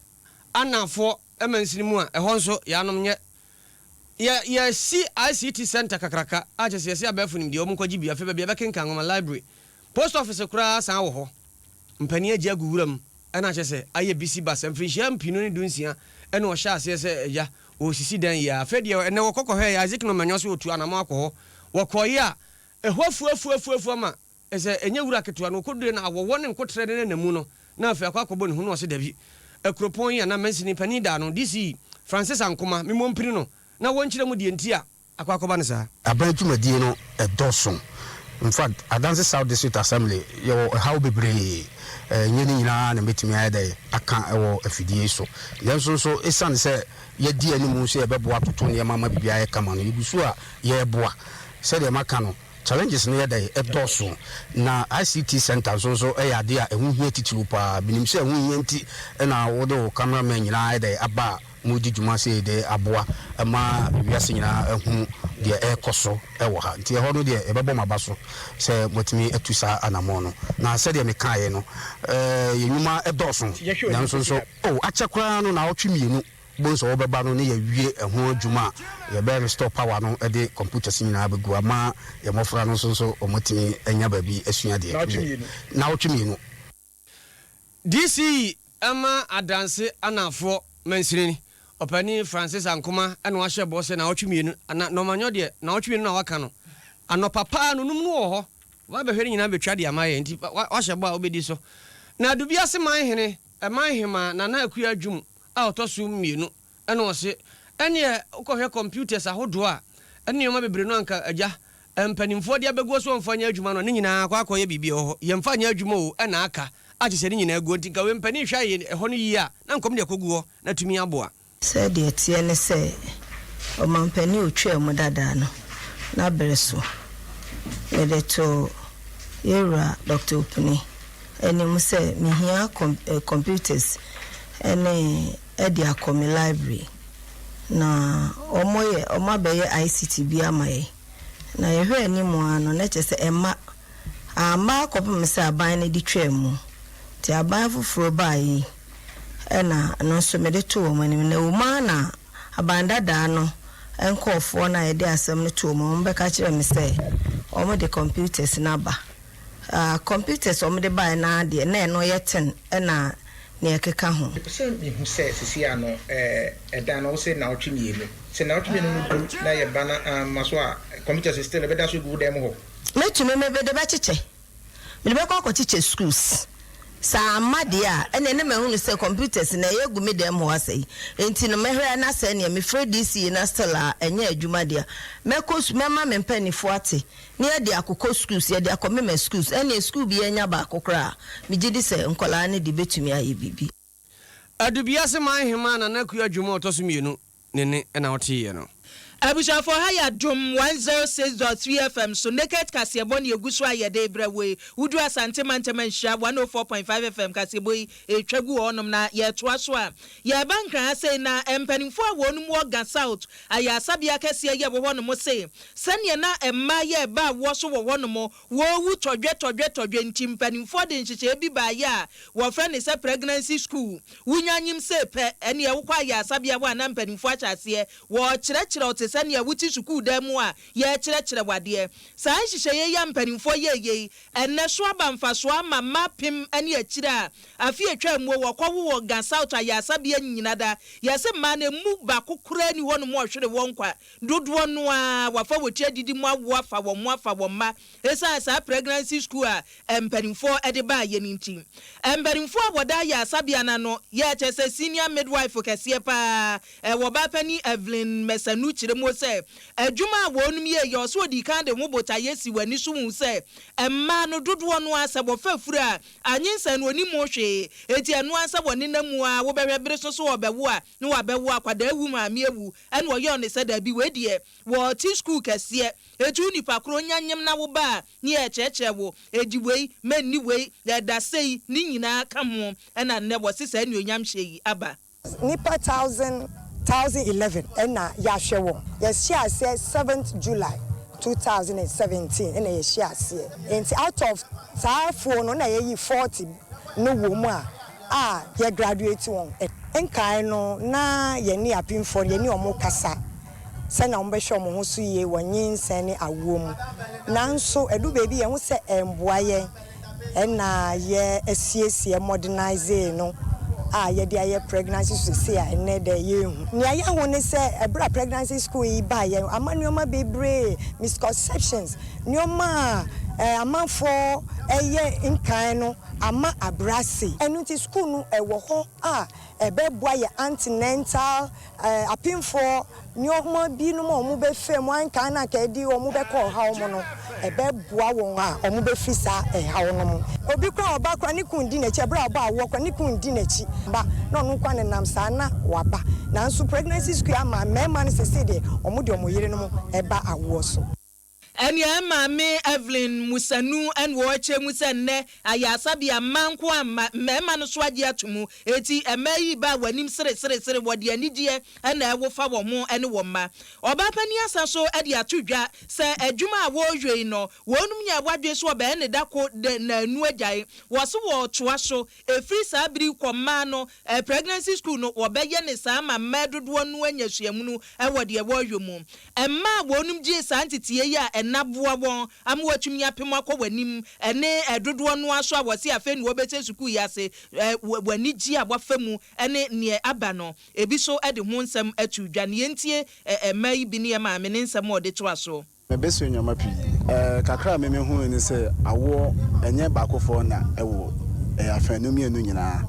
Anafoɔ mansini mu a, ɛhɔ nso yɛanom nyɛ. Yɛ, yɛasi ICT centre kakraka a kyerɛ sɛ yɛse abɛɛfo nimdeɛ wɔn nkɔgye bi, afei baabi a yɛbɛkenkan nwoma, library, Post office koraa san wɔ hɔ. Mpanin agye agu wuram na kyerɛ sɛ ayɛ bisi basa. Mfirinhyia mpenu ne dunsia na ɔhyɛɛ aseɛ sɛ agya ɔresisi dan yi ara. Afei deɛ ɛnnɛ wɔkɔ kɔhwɛeɛ Isaac Nomanyɔ sɛ ɔtu anamɔn akɔ hɔ. Wɔkɔeɛ a, ɛhɔ afuafuafuafua ma sɛ ɛnyɛ wura ketewa no. Wɔkɔduruiɛ no awɔwɔ ne nkoterɛ ne n'anamu no na afei akɔ akɔbɔ ne hu na ɔse dabi. Akuropɔn yi anaa mansini panin da ano, DCE Francis Ankomah, memmɔ mpini no na wɔnkyerɛ mu deɛ nti a akɔ akɔba no saa. Aban dwumadie no dɔso. In fact, Adanse South District Assembly yɛwɔ ɛhaw bebree. Ɛnyɛ ne nyinaa na mɛtumi ayɛ dɛn aka wɔ afidie yi so. Nanso nso ɛsiane sɛ yɛadi anim sɛ yɛbɛboa atoto nneɛma ama biribiara ayɛ kama no, yɛgu so a yɛreboa. Sɛdeɛ maka no, challenges no yɛ dɛn? Ɛdɔɔso. Na ICT centre nso nso yɛ adeɛ a ɛho hia titiriw pa ara. Menim sɛ ɛho hia nti na wode wo camera men nyinaa ayɛ dɛn aba a Moredi dwuma sei de aboa ma wiase nyinaa ahunu deɛ ɛrekɔ so wɔ ha. Nti ɛhɔ no deɛ yɛbɛbɔ mo aba so sɛ moatumi atu saa anammɔn no. Na sɛdeɛ mekaeɛ no, yɛn nnwuma dɔɔso, nanso nso, oh, akyɛ koraa no naawɔtwe mmienu, wobɛhu sɛ wɔbɛba no ne yɛawie ɛho adwuma a yɛbɛ restore power no de computers nyinaa bɛgu ama yɛn mmɔfra no nso nso wɔatumi anya baabi asua adeɛ. Naawɔtwe mmienu. DC ma Adanse Anaafoɔ Mansini Ɔpanin Francis Ankomah na wahyɛ bɔ sɛ naawɔtwe mmienu ana Nɔmanyɔ deɛ naawɔtwe mmienu na waka no anɔpa paa no num no wɔ hɔ wɔba bɛhwɛ ne nyinaa bɛtwa de ama yɛn nti wahyɛ bɔ a wobɛdi so. Na Adubiase man hene, man hemaa Nana Akua Adwum a ɔtɔ so mmienu Ɛna ɔse, ɛneɛ wokɔhwɛ computers ahodoɔ a, ɛne nneɛma bebree no anka agya, mpanimfoɔ de abɛguo sɛ wɔmfa nyɛ adwuma no, ne nyinaa akɔ akɔyɛ biribi ɛwɔ hɔ, yɛmfa nyɛ adwuma o, ɛna aka, a kyerɛ sɛ ne nyinaa aguo, nti nka wei mpanin hwɛ ayɛ ɛhɔ no yie a, na nka wɔn de akɔgu hɔ na atumi aboa. Sɛ deɛ ɛteɛ ne sɛ, ɔmanpanin a ɔtwaa mu dada no, n'aberɛ so, mede too yɛn wura Dɔkta Opuni anim sɛ mehia computers ne de akɔ me library na wɔyɛ wɔabɛyɛ ICT bi ama yɛn na yɛhwɛ anim ara no na kyerɛ sɛ ɛmma amma akɔpem sɛ aban no de twaa mu nti aban foforɔ baeɛ yi ɛna ɛno nso mede too wɔn anim na ɛwɔ mu ara na aban dadaa no nkorɔfoɔ no a yɛde asɛm no too wɔn wɔn bɛka kyerɛɛ me sɛ wɔde computers no aba ah computers a wɔde baeɛ no ara deɛ na ɛno yɛ ten ɛna nea ɛkeka ho. Mepɛ sɛ mehu sɛ seesei ara no ɛdan no wose nnawɔtwe mmienu. Sɛ nnawɔtwe mmienu no du na yɛba na amma so a, computers still ɛbɛda so gu wo dan mu hɔ? Mɛtumi, me mede bɛkyekyɛ. Mede bɛkɔ akɔkyekyɛ schools. Sɛ amma deɛ a, ɛnneɛ na mahunu sɛ computers no ɛyɛ agu me dan mu hɔ asɛe. Enti no mɛhwɛ na sɛ ɛnneɛ mefrɛ DC na still a ɛnyɛ adwuma deɛ a, mɛkɔ mɛma me mpaninfoɔ ate na yɛde akokɔ schools, yɛde akɔmema schools, ɛnneɛ school biara nya baako koraa a, megye di sɛ nkwadaa no de bɛtumi ayɛ biribi. Adubiase man hemaa Nana Akua Dwuma a ɔtɔ so mmienu ne nne na woteeɛ no. Abusuafoɔ ha yɛ Adom 106.3 FM so Naked kaseɛbɔ na yɛgu so a yɛde rebrɛ wo yi. Woduru Asante mantam a nhyira 104.5 FM kaseɛbɔ yi retwa gu wɔ hɔnom na yɛretoa so a yɛreba Nkran ha sei na mpanimfoɔ a wɔnom wɔ Ga South ayaresabea kɛseɛ yi a ɛwɔ hɔnom se Sɛdeɛ na mmaa yɛ ɛba awoɔ so wɔ hɔnom, wɔrewu tɔdwɛ tɔdwɛ tɔdwɛ nti, mpanimfoɔ de nhyehyɛeɛ bi baeɛ a wɔfrɛ no sɛ pregnancy school. Wonya nyinsee pɛ, ɛnneɛ wokɔ ayaresabea hɔ a na mpanimfoɔ ahyɛ aseɛ wɔrekyerɛkyerɛ wo te sɛ nea wote sukuudan mu a yɛrekyerɛkyerɛ wo adeɛ. Saa nhyehyɛeɛ yi a mpanimfoɔ yɛeɛ yi, ɛnnɛ so aba mfasoɔ ama mma apem ne akyire a afe a ɛtwaa muo wɔkɔwo wɔ Ga South ayaresabea nyina da. Yɛse mmaa no, ɛmu baako koraa nni hɔnom a ɔhwere wɔn nkwa. Dodoɔ no ara wɔafa wɔn ti adidi mu awo afa wɔn ho afa wɔn mma ɛsiane saa pregnancy school a mpanimfoɔ de baeɛ no nti. Mpanimfoɔ a wɔda ayaresabea no ano yɛ kyerɛ sɛ senior midwife kɛseɛ pa ara, ɔbaa panin Evelyn Mensah-Nu kyerɛ mu. mu sɛ adwuma a wɔnom yɛ yɛ ɔsɛ ɔdii kan de ho botaeɛ si w'ani so hu sɛ mmaa no dodoɔ no ara sɛ wɔfa afuru a anyinsɛn no ɔnim ho hwee enti ɛno ara sɛ wɔnenam mu a wobɛhwɛ bere so so ɔbɛwo a na wabɛwo akwadaa awu maame awu ɛna ɔyɛɔ ne sɛ daabi wei deɛ wɔte sukuu kɛseɛ enti wo nipa koro nya nyem na wo ba a ne yɛkyerɛkyerɛ wo edi wei mɛnni wei ɛda sei ne nyinaa ka ho ɛna nnɛ wɔse saa anuonyam hyɛ yi aba. Nnipa thousand 1,011 na yɛahwɛ wɔn. Yɛhyɛɛ aseɛ seventh July 2017 na yɛhyɛɛ aseɛ. Nti out of saa foɔ no na yɛyi 40 no wɔ mu a a yɛ graduate wɔn. Nkae no na yɛne apemfoɔ no yɛne wɔn kasa sɛnea wɔbɛhwɛ wɔn ho so yie wɔ nyinsɛn ne awoɔ mu. Nanso ɛdu baabi yɛhu sɛ ɛmmoa yɛn. Ɛna yɛ asiesie modernise no a yɛde ayɛ pregnancy school seesei a ɛnnɛ dɛ yɛnhu. Nea yɛahu ne sɛ ɛberɛ a pregnancy school yi baeɛ ama nneɛma bebree, misconceptions, nneɛma a amanfoɔ yɛ nkan no ama abrɛ ase. Ɛno nti school no ɛwɔ hɔ a ɛbɛboa yɛ antenatal apemfoɔ nneɛma binom a wɔbɛfa mu anka na anka ɛde wɔn bɛkɔ ɔhaw mu no, ɛbɛboa wɔn a wɔbɛfiri saa ɛhaw no mu. Obi koraa ɔba koraa ne kunu di n'akyi, ɛberɛ a ɔbɔ awoɔ koraa ne kunu di n'akyi ba na ɔno nkoa nenam saa na waba. Nanso pregnancy school ama mmarima no seesei deɛ wɔde wɔn yerenom ba awoɔ so. Ɛnea Maame Evelyn Musanu na ɔrekyerɛ mu sɛ nnɛ ayaresabea mmaa nko ara mma, mmarima no nso agye ato mu. Enti mmaa yi ba a wɔn anim sereseresere, wɔde anigyeɛ na ɛwofa wɔn ho ne wɔn mma. Ɔbaa panin asan so de ato dwa sɛ adwuma a wɔreyɔ yi no, wɔnom nyaa wɔadwene sɛ wɔbɛyɛ no da ko de nnanu agyae. Wɔse wɔretoa so Ɛfiri saa bere yi kɔ mmaa no pregnancy school no wɔbɛyɛ ne saa ma mmaa dodoɔ no anya suahunu wɔ deɛ wɔreyɔ mu. Mmaa a wɔnom gyee saa nteteɛ yi a ɛna boa wɔn ama wɔatumi apem akɔ wɔn anim ne dodoɔ no ara so a wɔse afei na wɔbɛhyɛ sukuu yi ase wɔ anigyeɛ a wɔafa mu ne neɛ aba no ebi so de ho nsɛm ato dwa. Ne yɛntie mmaa yi bi ne yɛn maame ne nsɛm a ɔde toa so. Mebesua nneɛma pii. Kakra a me mehui ne sɛ awoɔ ɛnyɛ baakofoɔ na ɛwo, ɛyɛ afanu mmienu nyinaa.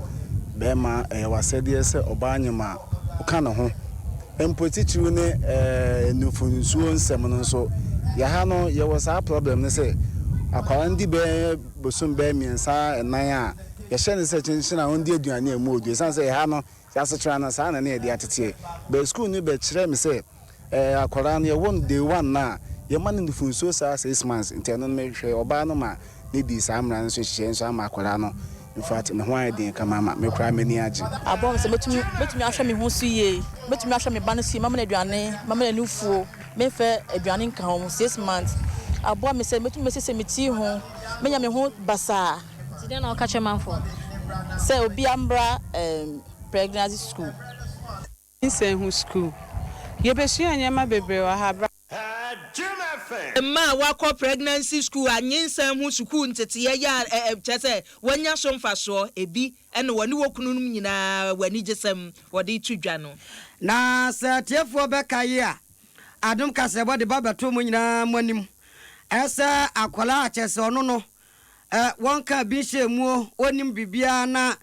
Bɛɛma ɛyɛ w'asɛdeɛ sɛ ɔbaa nyem a woka ne ho. Mpo titiriw ne nufunsuo nsɛm no nso, yɛha no yɛwɔ saa problem no sɛ akwadaa no di bɛyɛ bosom bɛyɛ mmiɛnsa nnan a yɛhyɛ no sɛ kyenkyen a ɔndi aduane a ɛmu ɔduru. Ɛsiane sɛ yɛha no yɛasetra no saa na na yɛde ateteɛ. But sukuu no bɛkyerɛɛ me sɛ Eh akwadaa no yɛwɔ no day one no a yɛma no nufunsuo saa six months nti ɛno no me hwɛ ɔbaa no ma no dii saa mmara no so nhyehyɛɛ nso ama akwadaa no infact ne ho ayɛ den kama ama me koraa m'ani agye. Aboa me sɛ mɛtumi mɛtumi ahwɛ me ho so yie, mɛtumi ahwɛ me ba no so yie, mɛma no aduane, mɛma no nufuo, memfa aduane nka ho, six months. Aboa me sɛ mɛtumi masiesie me ti ho, mɛnya me ho basaa. Nti dɛn na woka kyerɛ manfoɔ? Sɛ obiara mbra ɛɛm pregnancy school. Nyinsɛn ho sukuu. Yebesua nneɛma bebree wɔ ha bere a. Mmaa a wɔakɔ pregnancy school a nyinsɛn ho sukuu nteteeɛ yɛ a kyerɛ sɛ wɔanya so mfasoɔ, ebi ne wɔne wɔn kununom nyinaa wɔ anigyesɛm wɔde to dwa no. Na sɛ atiefoɔ bɛkae a, adom kaseɛbɔ de ba bɛto mo nyinaa mo anim sɛ akwadaa a kyerɛ sɛ ɔno no wɔnkaa bi nhyɛɛ muo, ɔnnim biribiara na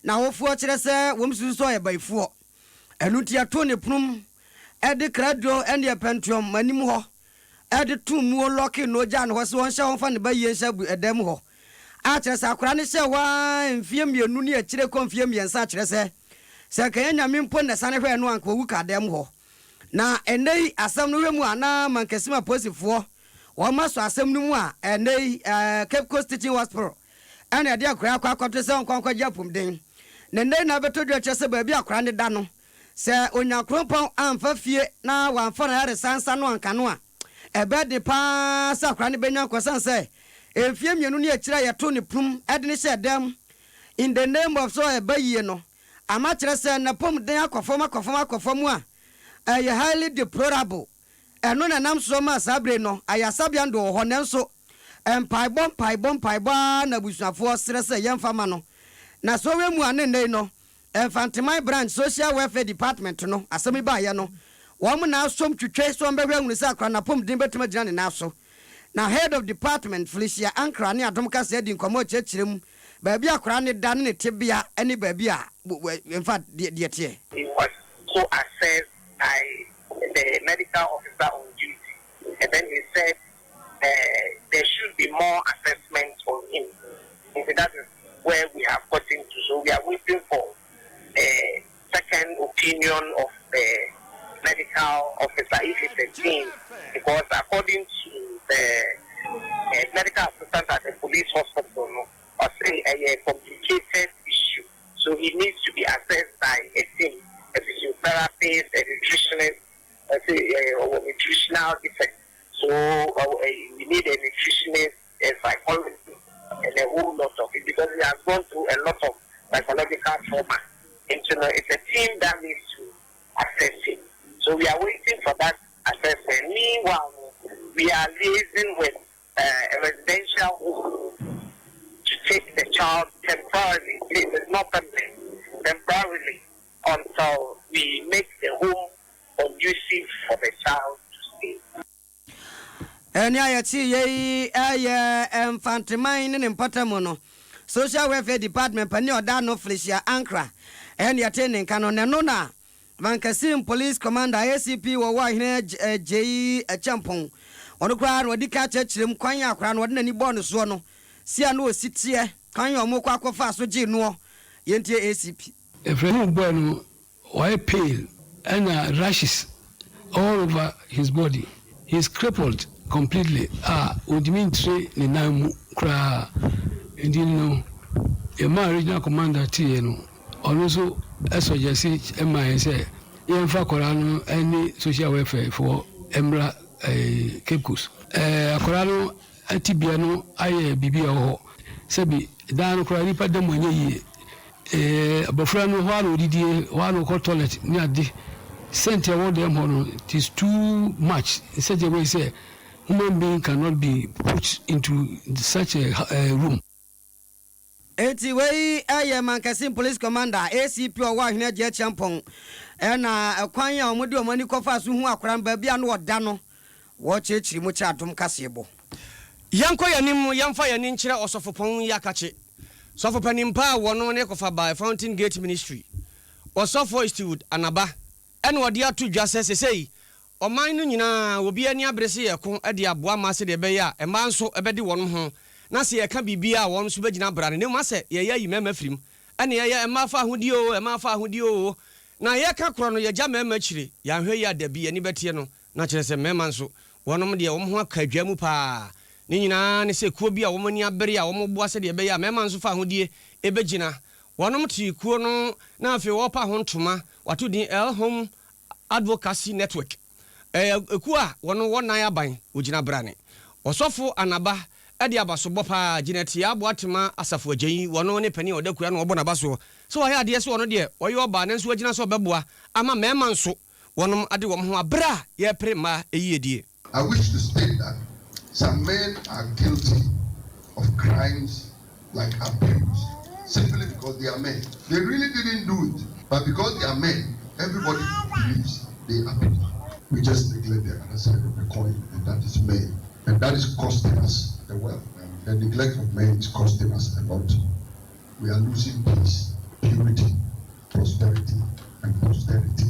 N'awofoɔ kyerɛ sɛ wɔn susu sɛ ɔyɛ bayifoɔ. Ɛno nti yɛtoo ne pono mu de krado ne ɛpɛntoɔm anim hɔ de too muo lɔkee no gyaa no hɔ sɛ ɔnhyɛ hɔ mfa ne bayie nhyɛ ɛdan mu hɔ. A kyerɛ sɛ akwadaa no hyɛɛ hɔ ara mfeɛ mmienu ne akyire kɔ mfeɛ mmiɛnsa kyerɛ sɛ sɛ anka ɛnyɛ Nyame mpo na ɛsane hwɛɛ no a anka wawu kaa dan mu hɔ. Na ɛnnɛ yi asɛm no hwɛ mu a na Mankasim apolisifoɔ wɔn asɔ asɛm no mu a ɛnnɛ yi Cape Coast Teaching Hospital ɛna ɛde akwadaa akɔ akɔto sɛ ɔnkɔ nkɔgye apomden. Na nnɛ yi na abɛtɔ dwa kyerɛ sɛ baabi a akwadaa no da no, sɛ Onyankrompɔn amfa fie na wamfa n'ayaresa nsa no anka no a, ɛbɛyɛ den pa ara sɛ akwadaa no bɛnya nkwa ɛsiane sɛ mfeɛ mmienu ne akyire a yɛtoo no pum de no hyɛɛ dam in the name of sɛ ɛba yie no ama kyerɛ sɛ n'apomden akɔ fam akɔ fam akɔ fam a ɛyɛ highly deplorable. Ɛno na ɛnam soɔ maa saa bere no ayaresabea no de wɔ hɔ nanso Mpaebɔ, mpaebɔ, mpaebɔ ara na abusuafoɔ srɛ sɛ yɛmfa ma no. Na sɛ ɔwɛ mu a ne nnɛ yi no, Mfanteman Branch Social Welfare Department no, asɛm yi baeɛ no, wɔn na asom twitwe sɛ wɔbɛhwɛ ahunu sɛ akora no apɔmuden bɛtumi agyina ne nan so. Na Head of Department, Felicia Ankrah ne Adom Kaseɛ adi nkɔmmɔ rekyerɛkyerɛ mu baabi a akora no da ne ne tebea ne baabi a, in fact, deɛ ɛteɛ. He was so assessed by. the medical officer on duty, and then he said uh, there should be more assessment on him. And that is where we have gotten to. So we are waiting for a second opinion of the medical officer if it's a team, because according to the medical assistant at the police hospital, no, ɔse a complicated issue. So he needs to be assessed by a team, a physiotherapist, a nutritionist, ɔse or nutritional defect. So we need a nutritionist, a psychologist, and a whole lot of it because he has gone through a lot of psychological trauma. And so it's a team that needs to assess him. So we are waiting for that assessment. Meanwhile, we are liaising with a residential home to take the child temporarily. It is not permanent, temporarily until we make the home conducive for the child to stay. Ɛne a yɛte yɛyi ɛyɛ Mfanteman ne ne mpɔtam no Social Welfare Department pani ɔda no, Felicia Ankra, ɛne yɛte ne nka no. N'ɛno na Mankasim Police Commander ACP wɔwɔ ahene Gyei Kyɛmpɔn, ɔno koraa na ɔdi ka kyerɛkyerɛ mu kwan a akwaraa no ɔde n'ani bɔɔ no soɔ no si a na ɔsi teɛ, kwan a ɔmo kɔ akɔfa so gyee noɔ. Yɛntie ACP. Ɛfrɛ no boy no, ɔyɛ pale ɛna rashes all over his body. He is crippled completely a ɔntumi ntire ne nan mu koraa. Nti no yɛmaa regional commander teeɛ no, ɔno nso ɛsɔgyɛse ɛma yɛn sɛ yɛmfa akwaraa no ne social welfare foɔ mmra Cape Coast. Akwaraa no atibea no ayɛ biribi a ɛwɔ hɔ sɛbi dan no koraa nipa da mu anyɛ yie. Abɔfra no hɔ a na odidie, hɔ a na ɔkɔ toilet ne ade. Scent a ɛwɔ dɛm hɔ no, it is too much in such a way sɛ human being cannot be put into such a room. Eti wei ɛyɛ Mankasim Police Commander ACP ɔwɔ ahene agye Akyɛmpɔn, ɛna ɛkwan a wɔde wɔn ani kɔfa so hu akwaraa no baabi a no ɔda no, wɔkyerɛkyerɛ mu kyerɛ Adom Kaseɛbɔ. Yɛnkɔ yɛnim, yɛmfa yɛni nkyerɛ Ɔsɔfopɔn yi akakye sɔfo panimpa a wɔno ne kɔfa by Fountain Gate Ministry, Ɔsɔfo Eastwood Anaba, ɛna ɔde ato dwa sɛ sesei ɔman no nyinaa obi ani abere sɛ yɛko de aboa ma sɛdeɛ ɛbɛyɛ a mmaa nso bɛde wɔn ho, na sɛ yɛka biribi a wɔn nso bɛgyina bra no ne mu asɛ yɛyɛ ayi mmarima firim, ɛne yɛyɛ mmaa fa ahodie o, mmaa fa ahodie o, na yɛka korɔ no yɛgya mmarima akyire. Yɛanhwɛ yi a dabi yɛni bɛteɛ no na kyerɛ sɛ mmarima nso wɔnom deɛ wɔn ho aka adwa mu paa. Ne nyinaa ne sɛ kuo bi a wɔn ani abere a wɔn boa sɛdeɛ ɛbɛyɛ a mmarima nso fa ahodie ɛbɛgyina. Wɔnom te kuo no na afei wɔrepa ho ntoma, wato din El Home Advocacy Network. Ɛyɛ ekuo a wɔn wɔ nan aban wɔgyina brane. Ɔsɔfo Anaba ɛde abasobɔ paa gyina tia Aboatema Asafo Agya yi, wɔno ne panin a ɔda kua no ɔbɔ n'aba soɔ sɛ wɔayɛ adeɛ sɛ ɔno deɛ ɔyɛ ɔbaa nanso wagyina sɛ ɔbɛboa ama mmarima nso wɔnom ade wɔn ho abere a yɛrepere mmaa yiedie. I wish to state that some men are guilty of crimes like abuse simply because they are men. They really didn't do it, but because they are men, everybody believes they abuse. We just neglect the other side of the coin, and that is men. And that is costing us the wealth. The neglect of men is costing us a lot. We are losing peace, purity, prosperity, and posterity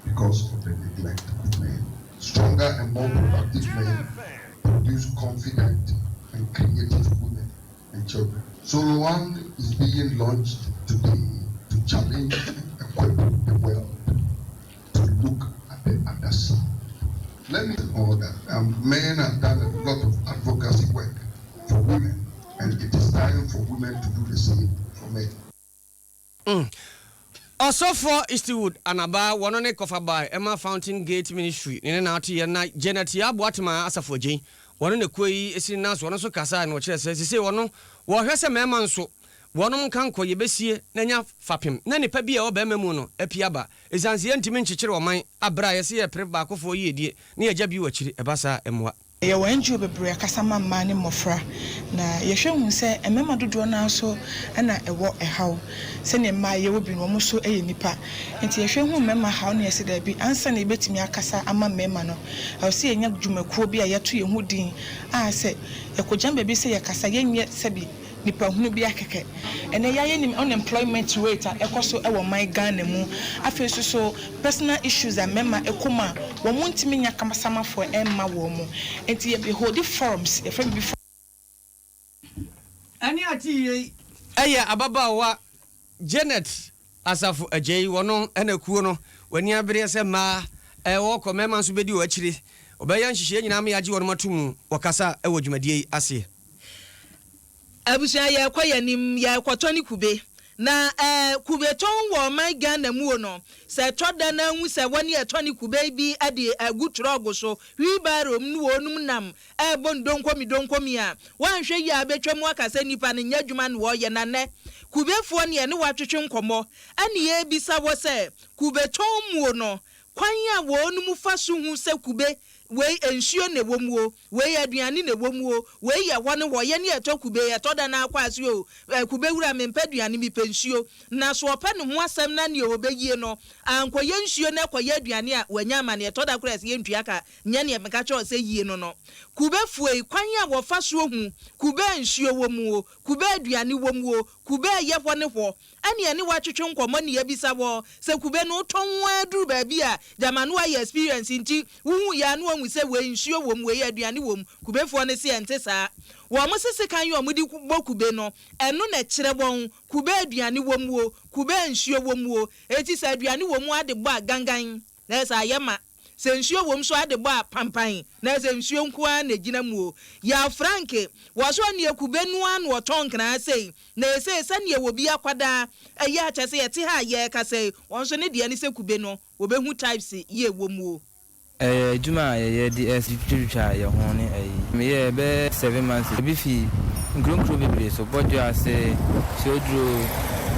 because of the neglect of men. Stronger and more productive men produce confident and creative women and children. Solo One is being launched today to challenge and equip the world to look at the other side. Let me all that men have done a lot of advocacy work for women, and it is time for women to do the same for men. Ɔsɔfoɔ Eastwood Anaba, wɔno ne kɔfa by ɛma Fountain Gate Ministry ne ne naate yɛ, na Janet Aboatema Asafo Agyen, wɔno ne kuo yi esi ne nan so, wɔno nso kasa na ɔkyerɛ sɛ sesei wɔno wɔhwɛ sɛ mmarima nso wɔnom nka nkɔ yɛbɛsie na nya fapem na nipa bi a ɛwɔ bɛrima mu no api aba, ɛsiane sɛ yɛntumi nkyekyere ɔman aberɛ a yɛsɛ yɛpere baakofoɔ yiedie ne yɛgya bi wɔ akyiri. Ɛba saa mmoa. Yɛwɔ NGO bebree akasa ma mmaa ne mmɔfra, na yɛhwɛ hu sɛ mmarima dodoɔ no nso na ɛwɔ ɛhaw sɛnea mmaa yɛwɔ bi no, wɔn nso yɛ nipa. Nti yɛhwɛ hu mmarima haw no, yɛsɛ daabi, ansa na yɛbɛtumi akasa ama mmarima no, ɛwɔ sɛ yɛnya dwumakuo bi a yɛto yɛn ho din a sɛ yɛkɔgyina baabi sɛ yɛkasa, yɛnyɛ sɛbi. nipa hunu bi akɛkɛ. Ɛnɛ yɛayɛ nim unemployment rate a ɛkɔ so wɔ ɔman Ghana mu. Afei nso so personal issues a mmarima kɔ mu a wɔn ntumi nya kamasamafoɔ mma wɔn. Nti yɛ holdi forums, yɛfrɛ biribi forums. Ɛne ate yei yɛ ababaawa Janet Asafo Adjei, wɔno na kuo no w'ani abereɛ sɛ mmaa wɔkɔ, mmarima nso bɛdi wɔ akyire. Wɔbɛyɛ nhyehyɛeɛ nyinaa ama yɛagye wɔnom ato mu wɔ kasa wɔ dwumadie yi aseɛ. Abusua yɛrekɔ yɛn anim yɛrekɔtɔ ne kube na eh kube tɔn wɔ ɔman Ghana mu o no sɛ ɛtɔ da na ahu sɛ wɔne ɛtɔ ne kube bi de agu trɔg so wheelbarrow mu ne wɔnom nam ɛrebɔ ndonkomi donkomi a woanhwɛ yie a bɛtwa mu aka sɛ nipa no nyɛ adwuma na ɔreyɛ na nnɛ kubefoɔ ne yɛne wɔatwetwe nkɔmmɔ ɛne yɛrebisa wɔ sɛ kube tɔn mu o no kwan a wɔnom fa so hu sɛ kube wei nsuo na ɛwɔ mu o Wei aduane na ɛwɔ mu o, wei yɛ hɔ ne hɔ, yɛne yɛtɔ kube, yɛtɔ da no ara kɔ ase o, eh, kube wura mempɛ aduane, mepɛ nsuo. Na so ɔpɛ ne ho asɛm na neɛ ɔbɛyie no, ankɔyɛ nsuo na ɛkɔyɛ aduane a, wanya amane. Ɛtɔ da koraa a ɛsɛ yɛntua ka, nyɛ neɛ meka kyerɛ wo sɛ yie no no. Kube fuei, kwan a wɔfa soɔ hu kube a nsuo wɔ mu o, kube a aduane wɔ mu o, kube a ɛyɛ hɔ ne hɔ, Ɛne ɛne wo atwetwe nkɔmmɔ ne yɛabisa wɔ sɛ kube no wotɔn ara duru baabi a gyama no woayɛ experience nti wohu yɛ a na woahu sɛ wei nsuo wom wei aduane wom. Kubefoɔ no se ɛnte saa. Wɔn se sekan a wɔde bɔ kube no ɛno na ɛkyerɛ wɔn kube a aduane wom o, kube a nsuo wom o. Enti sɛ aduane wɔ mu a de bɔ a gangan na ɛsɛ ayɛ ma. Sɛ nsuo wom nso ade bɔ a pampan na sɛ nsuo nko ara na ɛgyina mu o. Yaw Frank, wɔ so ɔneɛ kube no ara na ɔtɔn nkraa sei, na ɛsei sɛdeɛ obi akwadaa ɛyɛ a kyerɛ sɛ yɛte ha a yɛrekasa yi, wɔn nso ne deɛ ne sɛ kube no wɔbɛhu types yie wɔ mu o. Ɛyɛ adwuma a yɛyɛ de twitwa yɛn ho ne ayi. Meyɛɛ bɛyɛ seven months. Ebi fi nkuro nkuro bebree so, Bɔdwoase, Suoduro,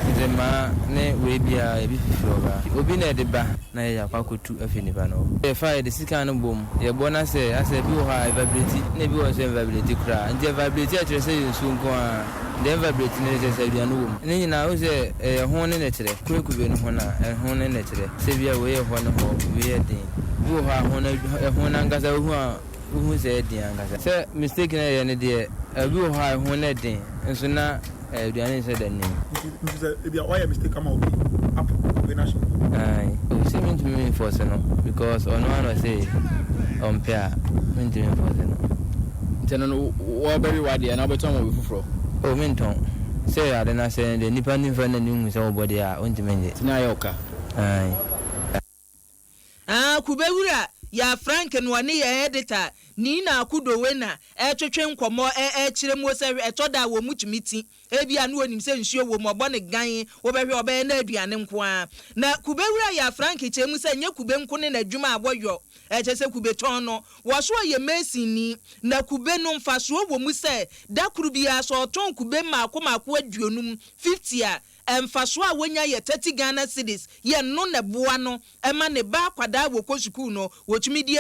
Nzemaa ne wei biara ebi fifiri hɔ ba. Obi na ɛde ba na yɛyɛ akɔ akɔtu afi nipa no hɔ. Yɛfa a yɛde sikan no bom, yɛbɔ na sɛ asɛ ebi wɔ hɔ a ɛvibreti na ebi wɔ hɔ nso ɛnvibreti koraa. Nti ɛvibreti a ɛkyerɛ sɛ ɛyɛ nsuo nko ara, deɛ ɛnvibreti no kyerɛ sɛ aduane wɔ mu. Ne nyinaa wohu sɛ ɛyɛ ho ne nɛkyerɛ. Kube no ho no a, ɛho ne nɛkyerɛ. Sɛ bi a wei yɛ hɔ ne hɔ, wei yɛ den. Bi wɔ hɔ a ho no ɛho no ankasa wohu a wohu sɛ ɛyɛ den ankasa. Sɛ mistake na yɛyɛ no deɛ, ebi wɔ hɔ a ɛho no yɛ den nso na aduane nhyɛ da nnim. Nti nso sɛ ebi a woayɛ mistake ama obi apo wei no ahyɛ wo bo. Ae, oh sɛ mentumi me force no because ɔno ara na ɔse ɔmpɛ a mentumi mforce no. Nti ɛno no wɔbɛwe w'adeɛ anaa wobɛtɔn ama obi foforɔ? Oh mentɔn. Sɛ ade no asɛe no deɛ nipa no mfa n'ani nhu sɛ wobɔ deɛ a ɔntumi nnye. Nti na ayɛ wo ka? Ae. Ah, Kubewura, Yaa Frank na ɔne yɛn editor Nina Akudowena retwetwe nkɔmmɔ rekyerɛ mu sɛ ɛtɔ da a wɔn tumi ti. Ebia na onim sɛ nsuo wom, ɔbɔ no gan, wobɛhwɛ a ɔbɛyɛ no aduane nko ara. Na Kubewura Yaa Frank kyerɛ mu sɛ ɛnyɛ kube nko ne n'adwuma a wɔyɔ, ɛkyerɛ sɛ kube tɔn no. Wɔ so ɔyɛ masonni, na kube no mfasoɔ wɔ mu sɛ da koro biara sɛ ɔtɔn kube mmaako mmaako aduonum, 50, a, Mfasoɔ a wɔnya yɛ 30 Ghana cedis yɛ no na ɛboa no ma ne ba akwadaa a wɔkɔ sukuu no wɔtumi de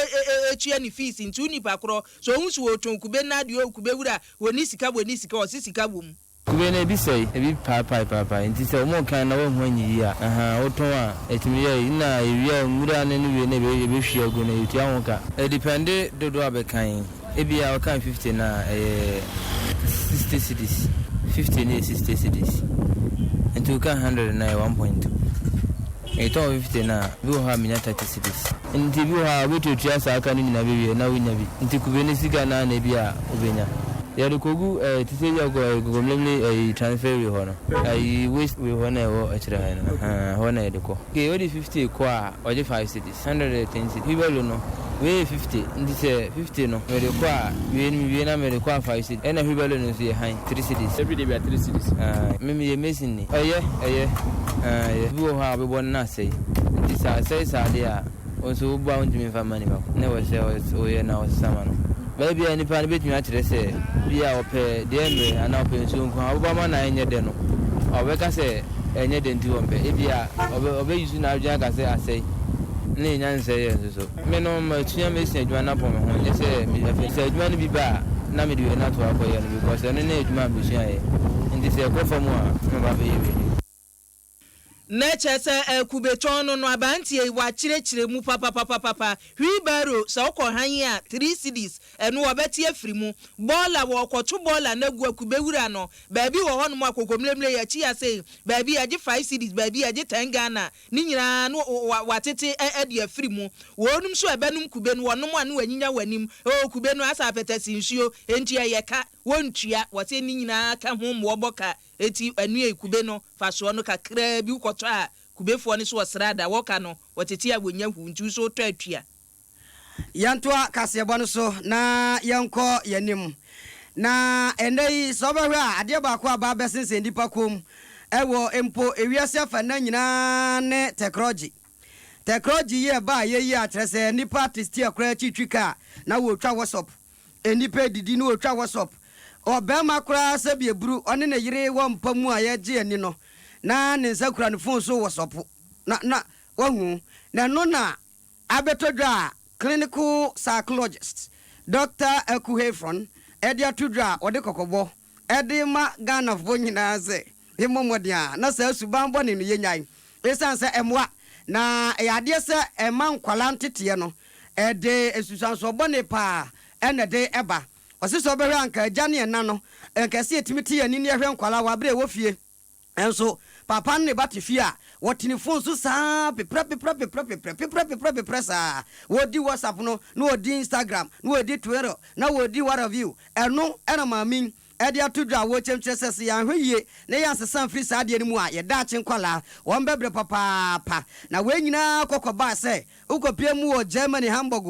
tua ne fees nti wo nipa korɔ sɛ ɔhu sɛ wɔretɔn kube no adeɛ oo kube wura wɔnni sika wɔnni sika ɔse sika wɔ mu. Kube no ebi sɛe, ebi paapae paapae nti sɛ wɔrekan na woanhu anyiyi a, ahaa, wotɔn a ɛtumi yɛ yi na yɛwia nwura no ne wei no yɛbɛhwie agu no yɛtua ho ka. Ɛdipɛnde dodoɔ a bɛkan. Ebia wokan 50 no a, ɛyɛ 60 cedis. 50 no yɛ 60 cedis. Nti wokan 100 no a, ɛyɛ 1.2. Metɔn 50 no a, bi wɔ hɔ a menya 30 cedis. Nti bi wɔ hɔ a, wobɛtuatua saa ka no nyinaa bɛwie na wonnya bi. Nti kube no sika no ara na ebia wobɛnya. Yɛde kɔgu ɛɛ te sɛ ebia kɔ ɛɛ Gogomlemle ɛyi transfer wei hɔ no. Ɛyi waste wei hɔ na ɛwɔ akyire ha no. Ahaa, ɛhɔ na yɛde kɔ. Okay, wode 50 kɔ a, wɔgye 5 cedis. 110 cedis. Wheelbarrow no, wei yɛ 50, nti sɛ 50 no mede kɔ a, wei no mewie na mede kɔ a 5 cedis. Ɛna wheelbarrow no nso yɛ han, 3 cedis. Everyday bia 3 cedis. Aye, me meyɛ mason ni. Ɛyɛ, ɛyɛ, aah ɛyɛ. Bi wɔ hɔ a wobɛbɔ no na asɛe. Nti sɛ asɛe saa deɛ a, wo nso wobɔ a wontumi mfa mma nipa ko. Na ɛwɔ sɛ woyɛ na wosesa ma no. But ebia nipa no bɛtumi akyerɛ sɛ bia ɔpɛ deɛ mmerɛ anaa ɔpɛ nsuo nko ara. Wobɛbɔ ama no a ɛnyɛ dɛ no, ɔbɛka sɛ ɛnyɛ dɛ nti ɔmpɛ. Ebia ɔbɛ ɔbɛ use n'adwene aka sɛ asɛe na enya nsɛeɛ nso so. Me no masua masua adwuma no apɔn me ho nyɛ sɛ me afei sɛ adwuma no bi ba a na mede wei no ato hɔ akɔyɛ no because ɛno ne adwuma a mesuaeɛ nti sɛ ɛkɔ fam a na maba abɛyɛ wei no. Na kyerɛ sɛ kubetɔn no no abanteɛ yi wakyerɛkyerɛ mu papapapapa. Wheelbarrow sɛ wokɔ han a 3 cedis ɛno wɔbɛte afiri mu. Bɔɔla wɔkɔto bɔɔla no agu a kubewura no baabi wɔ hɔnom a kokomlemle yɛkyi ase baabi yɛgye 5 cedis, baabi yɛgye 10 Ghana, ne nyinaa no watete de afiri mu. Wɔnom nso ɛbɛnom kube no wɔnom a ne wanyinya w'anim o kube no asa apɛtɛsi nsuo enti ɛyɛ ka wɔntua wɔsɛ ne nyinaa ka ho mmoɔbɔ ka. Eti ɛnua kube no fasoɔ no kakraa bi wokɔtɔ a kubefoɔ no so wɔ da wɔka no wɔtete a wɔnya hu nti so wotɔ atua. Yɛntoa kaseɛbɔ no so na yɛnkɔ yɛnim. Na ɛnɛ yi sɛ wobɛhwɛ a, adeɛ baako a baa bɛsensɛn nnipa kom ɛwɔ mpo ewiase afa nna nyinaa ne technology. Technology yi ɛba a yɛyi a kyerɛ sɛ nnipa testia koraa akyi kaa na wɔtwa WhatsApp, nnipa didi na wɔtwa WhatsApp, ɔbɛrima koraa sɛ bi eburu ɔne ne yere wɔ mpa mu a yɛgye ani no na ne nsa kura ne phone so WhatsApp na wahu. Na ɛno na abɛtɔ dwa a clinical psychologist Dr. Aku Hayfron ɛde ato dwa a ɔde kɔkɔbɔ ɛde ma Ghanafoɔ nyinaa sɛ yɛmmɔ mmɔden a na saa suban bɔne no yɛnyae, ɛsiane sɛ ɛmmoa na ɛyɛ adeɛ sɛ ɛma nkwalaa nteteɛ no ɛde nsusuansoɔ bɔne paa ɛna ɛde ɛba. Ɔse sɛ ɔbɛhwɛ anka agya ne ɛna no ɛnka sɛ yɛtumi te yɛni ne yɛhwɛ nkwalaa wɔ aberɛ ɛwɔ fie, nso papa no ne ba te fie a wɔte phone so saa peprɛ peprɛ peprɛ peprɛ peprɛ peprɛ peprɛ saa, wɔdi WhatsApp no na wɔdi Instagram na wɔdi Twitter na wɔdi whatever. Ɛno ɛna maame ɛde ato dwa a wɔkyɛm kyerɛ sɛ sɛ yɛanhwɛ yie na yɛansesa mfiri saa adeɛ no mu a, yɛda akye nkwalaa wɔn bɛbrɛ papaapa. Na wei nyinaa kɔkɔ baa sɛ wokɔpie mu wɔ Germany, Hamburg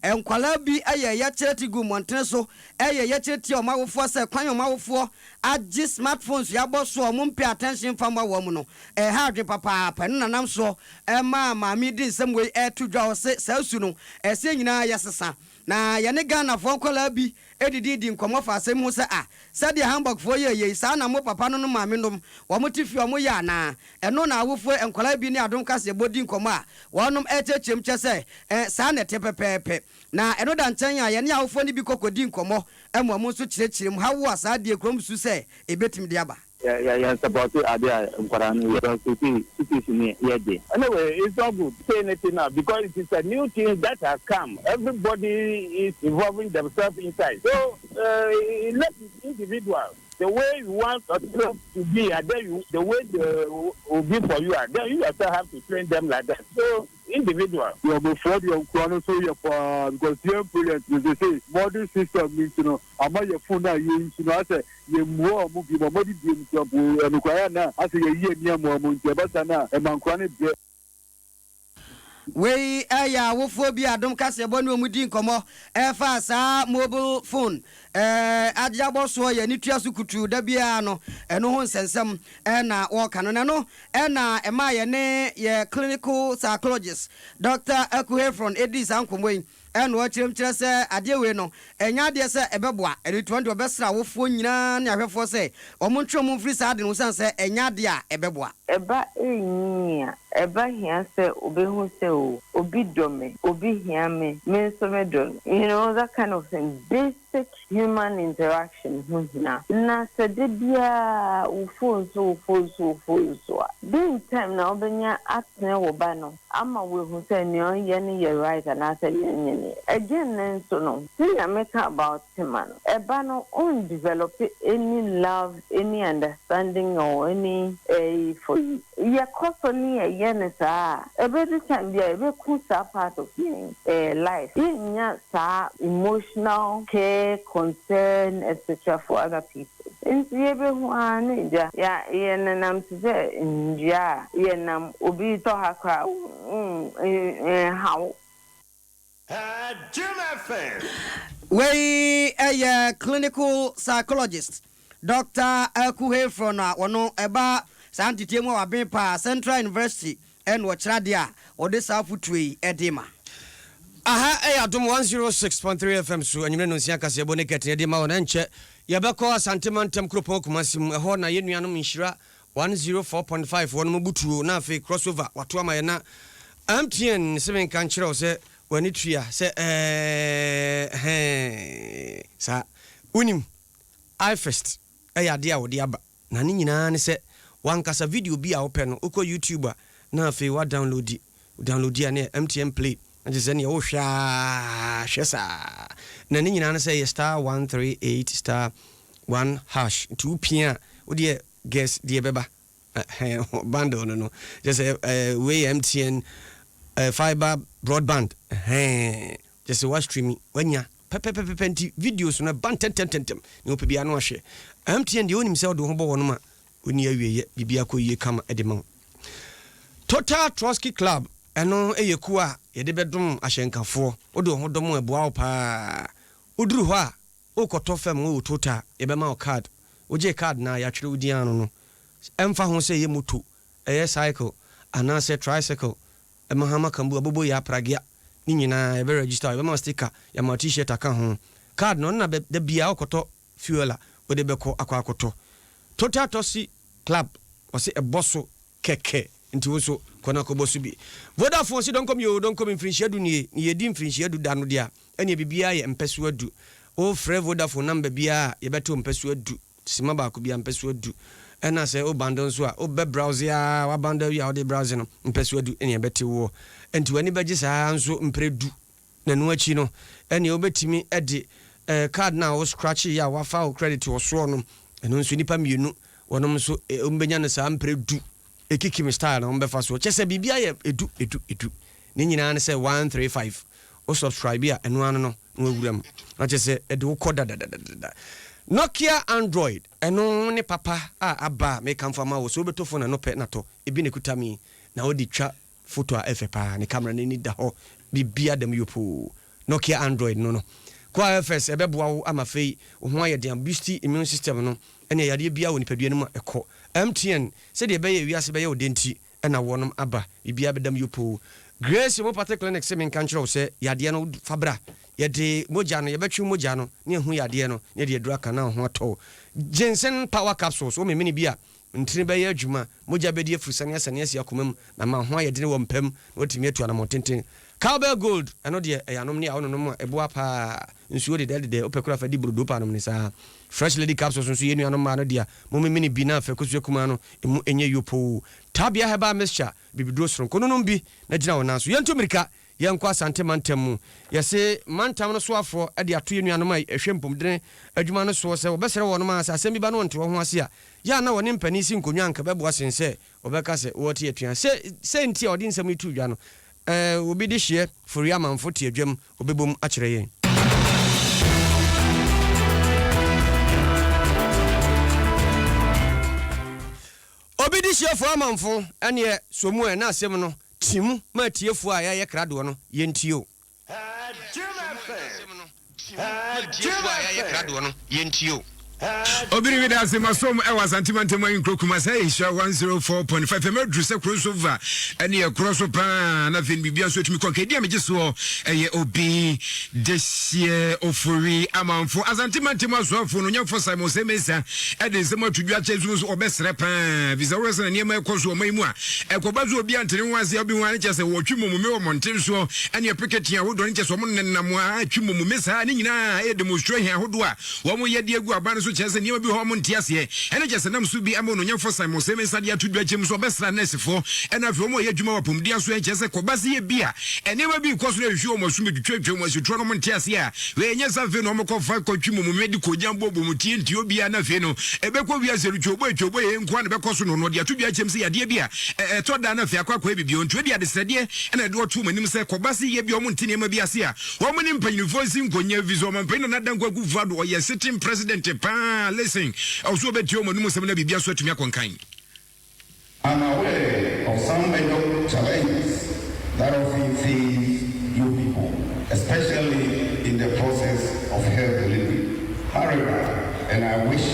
a nkwalaa bi ɛyɛ yɛkyerɛ ti gu mmɔntene so, ɛyɛ yɛkyerɛ tia ɔmo awofoɔ sɛ kwan ɔmo awofoɔ agye smartphones yɛabɔ so a ɔmo mpɛ attention fa ma wɔn no ɛha adwe papaapa. Ɛno nanam soɔ ɛma maame di nsɛm wei ɛto dwa. Ɔse saa su no ɛsɛ nyinaa yɛsesa. Na yɛne Ghanafoɔ nkwadaa bi edidi di nkɔmɔ fa asɛm ho sɛ a sɛdeɛ Hamburgfoɔ yɛ yei saa na mo papa no no maame nom wɔn te fie wɔn yɛ anaa? Ɛno na awofoɔ nkwadaa bi ne Adom kaseɛ bɔ di nkɔmɔ a wɔnom ɛkyerɛkyerɛ mu kyɛ sɛ saa na ɛte pɛpɛɛpɛ. Na ɛno da nkyɛn a yɛne awofoɔ no bi kɔkɔ di nkɔmɔ ɛmo ɔmo nso kyerɛkyerɛ mu hawo a saa deɛ kurom su sɛ ebetumi de aba. Yɛn support ade a nkwadaa no yɛ sisi situation ni yɛ de. Anyway, it's not good to say anything now because it is a new thing that has come. Everybody is involving themselves inside. So let individual, the way you want yourself to be, and then you, the way they will be for you, and then you yourself have to train them like that. So individual. Yɛbɛfoɔ deɛ nkura no so yɛ paa because yɛn parents no sɛ modern system ni nti no ama yɛ phone a yɛn nti no asɛ yɛmmua ɔmo bi ma ɔmo de bie mu kura mpo ɛnukura yɛ na asɛ yɛyi ani ama ɔmo nti ɛbɛsa na ɛma nkura no brɛ. Wei ɛyɛ awofoɔ bi Adom kaseɛbɔ ne ɔmu di nkɔmmɔ ɛfa saa mobile phone agyabɔ soɔ yɛ ne tua so kutuu da biara no ɛno ho nsɛnsɛm ɛna wɔka no. Na no ɛna ɛma yɛ ne yɛ clinical psychologist Dr. Aku Hayfron ɛdi saa nkɔmmɔ yi ɛna ɔkyerɛm kyerɛ sɛ adeɛ wei no ɛnyɛ adeɛ sɛ ɛbɛboa. Ɛno nti wɔn de ɔbɛsrɛ awofoɔ nyinaa ne ahwɛfoɔ sɛ ɔmo ntwe ɔmo mfiri saa ade no sane sɛ ɛnyɛ adeɛ a ɛbɛboa. Ɛba ɛnyini a ɛba hia sɛ obehu sɛ o obi dɔ me, obi hia me, me nso me dɔ no, that kind of thing, basic human interaction ho hia. Na sɛ de biara wo phone so, wo phone so, wo phone so a, den time na wobɛnya atene wo ba no ama woehu sɛ nea ɔyɛ no yɛ right anaasɛ nea ɔnyɛ no yɛ? Again ne nso no, sɛnea meka about tema no, ɛba no on develop any love, any understanding or any for you. Yɛkɔ so ne yɛyɛ no saa a, ɛbɛdu time bi a yɛbɛku saa part of yɛn life. Yɛnnya saa emotional care, concern, etc. for other people. Nti yɛbɛhu ara ne gya yɛnenam te sɛ ndua a yɛnam obi tɔ ha koraa nhaw. Jim FM. Wei ɛyɛ clinical psychologist Dr. Aku Hayfron a wɔno ɛba saa ntetie mu a waben paa Central University ɛna ɔkyerɛ adeɛ a wɔde saa afotuo yi ɛde ma. Aha ɛyɛ Adom 106.3 FM so anwummerɛ no nsia kaseɛbɔ ne kɛtene de ma wɔ. Na nkyɛ yɛbɛkɔ Asantema ntam kuropɔn Kumase mu. Ɛhɔ na yɛn nuanom Nhyira 104.5 wɔn mu butuo na afei crossover wato ama yɛn. Na MTN sɛ menka nkyerɛ wo sɛ w'ani tua sɛ ɛɛ saa wonim iFirst ɛyɛ adeɛ a wɔde aba na ne nyinaa ne sɛ. W'ankasa video bi a wopɛ no, wokɔ YouTube a, na afei woadownloadi. Wo downloadi a na ɛyɛ MTN Play, na kyerɛ sɛ neɛ wohwɛ ara hwɛ saa. Na ne nyinaa ne sɛ ɛyɛ star 138 star 1 hash. Nti wopia a, wodeɛ guess deɛ ɛbɛba. Ɛhɛn, bundle no no. Kyerɛ sɛ ɛɛ wei yɛ MTN ɛɛ fibre broadband. Ɛhɛn, kyerɛ sɛ woastreami, woanya pɛpɛpɛpɛ nti videos no ɛba ntɛmntɛmntɛm. Nea wopɛ biara na wahwɛ. MTN deɛ wonim sɛ wode wo ho bɔ wɔnom a, wonni awieɛ, biribiara kɔ yie kama de ma wo. Total Trotsky Club, ɛno yɛ kuo a yɛde bɛdom ahyɛnkafoɔ. Wode wo ho dɔm a, ɛboa wo pa ara. Woduru hɔ a, worekɔtɔ fam wɔ Total a, yɛbɛma wo card. Wogyee card no a, yɛatwerɛ wo din ano no, ɛmfa ho sɛ ɛyɛ moto, ɛyɛ cycle, anaasɛ tricycle, Mahama Kambu, Aboboyaa, Pragya, ne nyinaa yɛbɛ register wo, yɛbɛma wo sticker, yɛama wo T-shirt aka ho. Card no, ɔno na da biara wokɔtɔ fuel a, wode bɛkɔ akɔ akɔtɔ. Total Tosi Club, ɔse ɛbɔ so kɛkɛ, nti wo nso kɔ na kɔbɔ so bi. Vodafone se dɔnkɔm yoo, dɔnkɔm mfirinhyia du nie, ne yɛdi mfirinhyia du da no deɛ a, ɛneɛ biribiara yɛ mpɛsoa du. Wofrɛ Vodafone number biara a, yɛbɛte wo mpɛsoa du, sima baako biara mpɛsoa du. Ɛna sɛ wo bundle nso a, wobɛ browse ara, wabundle awie a wode browse no, mpɛsoa du ɛne yɛbɛte woɔ. Nti w'ani bɛgye saa ara nso mprɛ du. Na ɛno akyi no, ɛneɛ wobɛtumi de card no a wo scratch yɛ a wafa wo credit wɔ soɔ no, ɛno nso nnipa mmienu wɔnom nso wɔbɛnya no saa mprɛ du. Ekikim style na wɔbɛfa soɔ. Kyerɛ sɛ biribiara yɛ edu edu edu. Ne nyinaa ne sɛ 135. Wo subscribe a ɛno ara no no na wawura mu. Na kyerɛ sɛ ɛde wo kɔ dadadadada. Nokia Android, ɛno ne papa a aba a mekamfo ama wo. Sɛ wobɛtɔ phone a ɛno pɛ na tɔ. Ebi na ɛkuta me yi. Na wode twa Foto a ɛfɛ paa, ne camera no ani da hɔ, biribiara da mu yopoo. Nokia Android no no. Kɔ AFS, ɛbɛboa wo ama afei wo ho ayɛ den, abusti immune system no, ɛne yareɛ biara wɔ nipadua no mu a ɛkɔ. MTN, sɛdeɛ ɛbɛyɛ wiase bɛyɛ wo dɛ nti na wɔnom aba, biribiara bɛda mu yopoo. Grace Homeopathy Clinic se menka nkyerɛ wo sɛ yadeɛ no fa bra, yɛde mogya no, yɛbɛtwe wo mogya no na yɛahu yadeɛ no na yɛde aduru aka na wo ho atɔ wo. Ginseng Power Capsules, wo memene bi a, Ntini bɛyɛ adwuma, mogya bɛdi afurusane asiane asi akoma mu, na ama ho ayɛ dene wɔ mpa mu, na watumi atu anammɔn tenten. Cowbell Gold, ɛno deɛ, ɛyɛ anomne a wononom a, ɛboa pa ara. Nsuo dedɛɛdedɛɛ, wopɛ koraa a fa di brodo, wopɛ a nom no saa. Fresh Lady Capsules nso, yɛn nuanom mmaa no dea, momemene bi na afei kosua kumaa no, emu nyɛ yopoo. Tabia Herbal Mixture, bibiduro soronko, nonom bi na gyina wo nan so. Yɛntu mmirika Yɛnkɔ Asante mantam mu. Yɛse mantam no soafoɔ de ato yɛn nuanom a ɛhwɛ mpomdene adwuma no soɔ sɛ wɔbɛsrɛ wɔnom a sɛ asɛm bi ba na wɔnte wɔn ho ase a, yɛ a na wɔne mpanin si nkonnwa anka bɛboa sen sɛ wɔbɛka sɛ wɔte atua. Sɛ sɛ nti a ɔde nsɛm yi too dwa no, ɛɛ obi de hyeɛ Fori Amanfo te adwam, ɔbɛbom akyerɛ yɛn. Obi de hyeɛ Fori Amanfo ɛneɛ sɔ mu ɛ na asɛm no Te mu ma atiefoɔ a yɛayɛ kradoɔ no yɛntie o. Te mu ma atiefoɔ a yɛayɛ kradoɔ no yɛntie o. Obiri meda ase masom ɛwɔ Asante mantam ayi nkuro Kumasi ayɛ nhyira 104.5 fm aduru sɛ kuro nso va ɛne ɛkorɔ so paa na afei no biribia nso atumi kɔ nka ɛdi a megye soɔ ɛyɛ obi dehyeɛ ofori amanfo Asante mantam asoafo no nyɛmfo Simon Sɛ Mensah ɛde nsɛm ato dwa kyɛ nso nso ɔbɛsrɛ paa fi sɛ wohwɛ sɛ na nneɛma ɛkɔ so ɔman yi mu a Ɛkɔba sɛ obi ante ne ho ase a, obi ho a ne kyerɛ sɛ wɔtwe mɔmume wɔ mmɔnten soɔ, ɛne ɛpekete ahodoɔ ne kyerɛ sɛ wɔn nenam a twe mɔmume saa ne nyinaa ɛyɛ demonstration ahodoɔ a wɔn yɛ de agu aban no so kyerɛ sɛ nneɛma bi hɔ wɔn nte aseɛ ɛne kyerɛ sɛ nam so bi ama ononyamfoɔ Simon Osei Mensah de ato dwa kyɛm so ɔbɛsra nɛɛsefoɔ ɛna afei wɔn a wɔyɛ adwuma wɔ apɔmuden aso ɛkyerɛ sɛ kɔba sɛ yɛ bi a nneɛma bi rekɔ so na ɛhwehwɛ wɔn asom ɛtwitwatwa wɔn asutorɔ no wɔn nte aseɛ a Wei ɛnyɛ sɛ afei na wɔkɔfa kɔtwe mumumɛ de kogyan bɔ bɔ mu tie nti obiara na afei no ɛbɛkɔ wiase no twoobo twoobo yɛ nkoa na ɛbɛkɔ so no no ɔde ato dwa akyɛm sɛ yadeɛ bi a ɛtɔ da na afei akɔ akɔyɛ biribi nti ɔde adesrɛdeɛ ɛna ɛde ɔto wɔn anim sɛ kɔba se yɛ bi a wɔn nte nneɛma bi ase a wɔn ne mpanyinfoɔ nsi nkonya fi so ɔmampanyin Nana Dankwa Akufo-Addo ɔyɛ sitting president paa listen ɔso ɔbɛtie wɔn anim nsɛm na biribi aso atumi akɔnkan. I'm aware of some major challenges that often face you people, especially in the process of health delivery. However, and I wish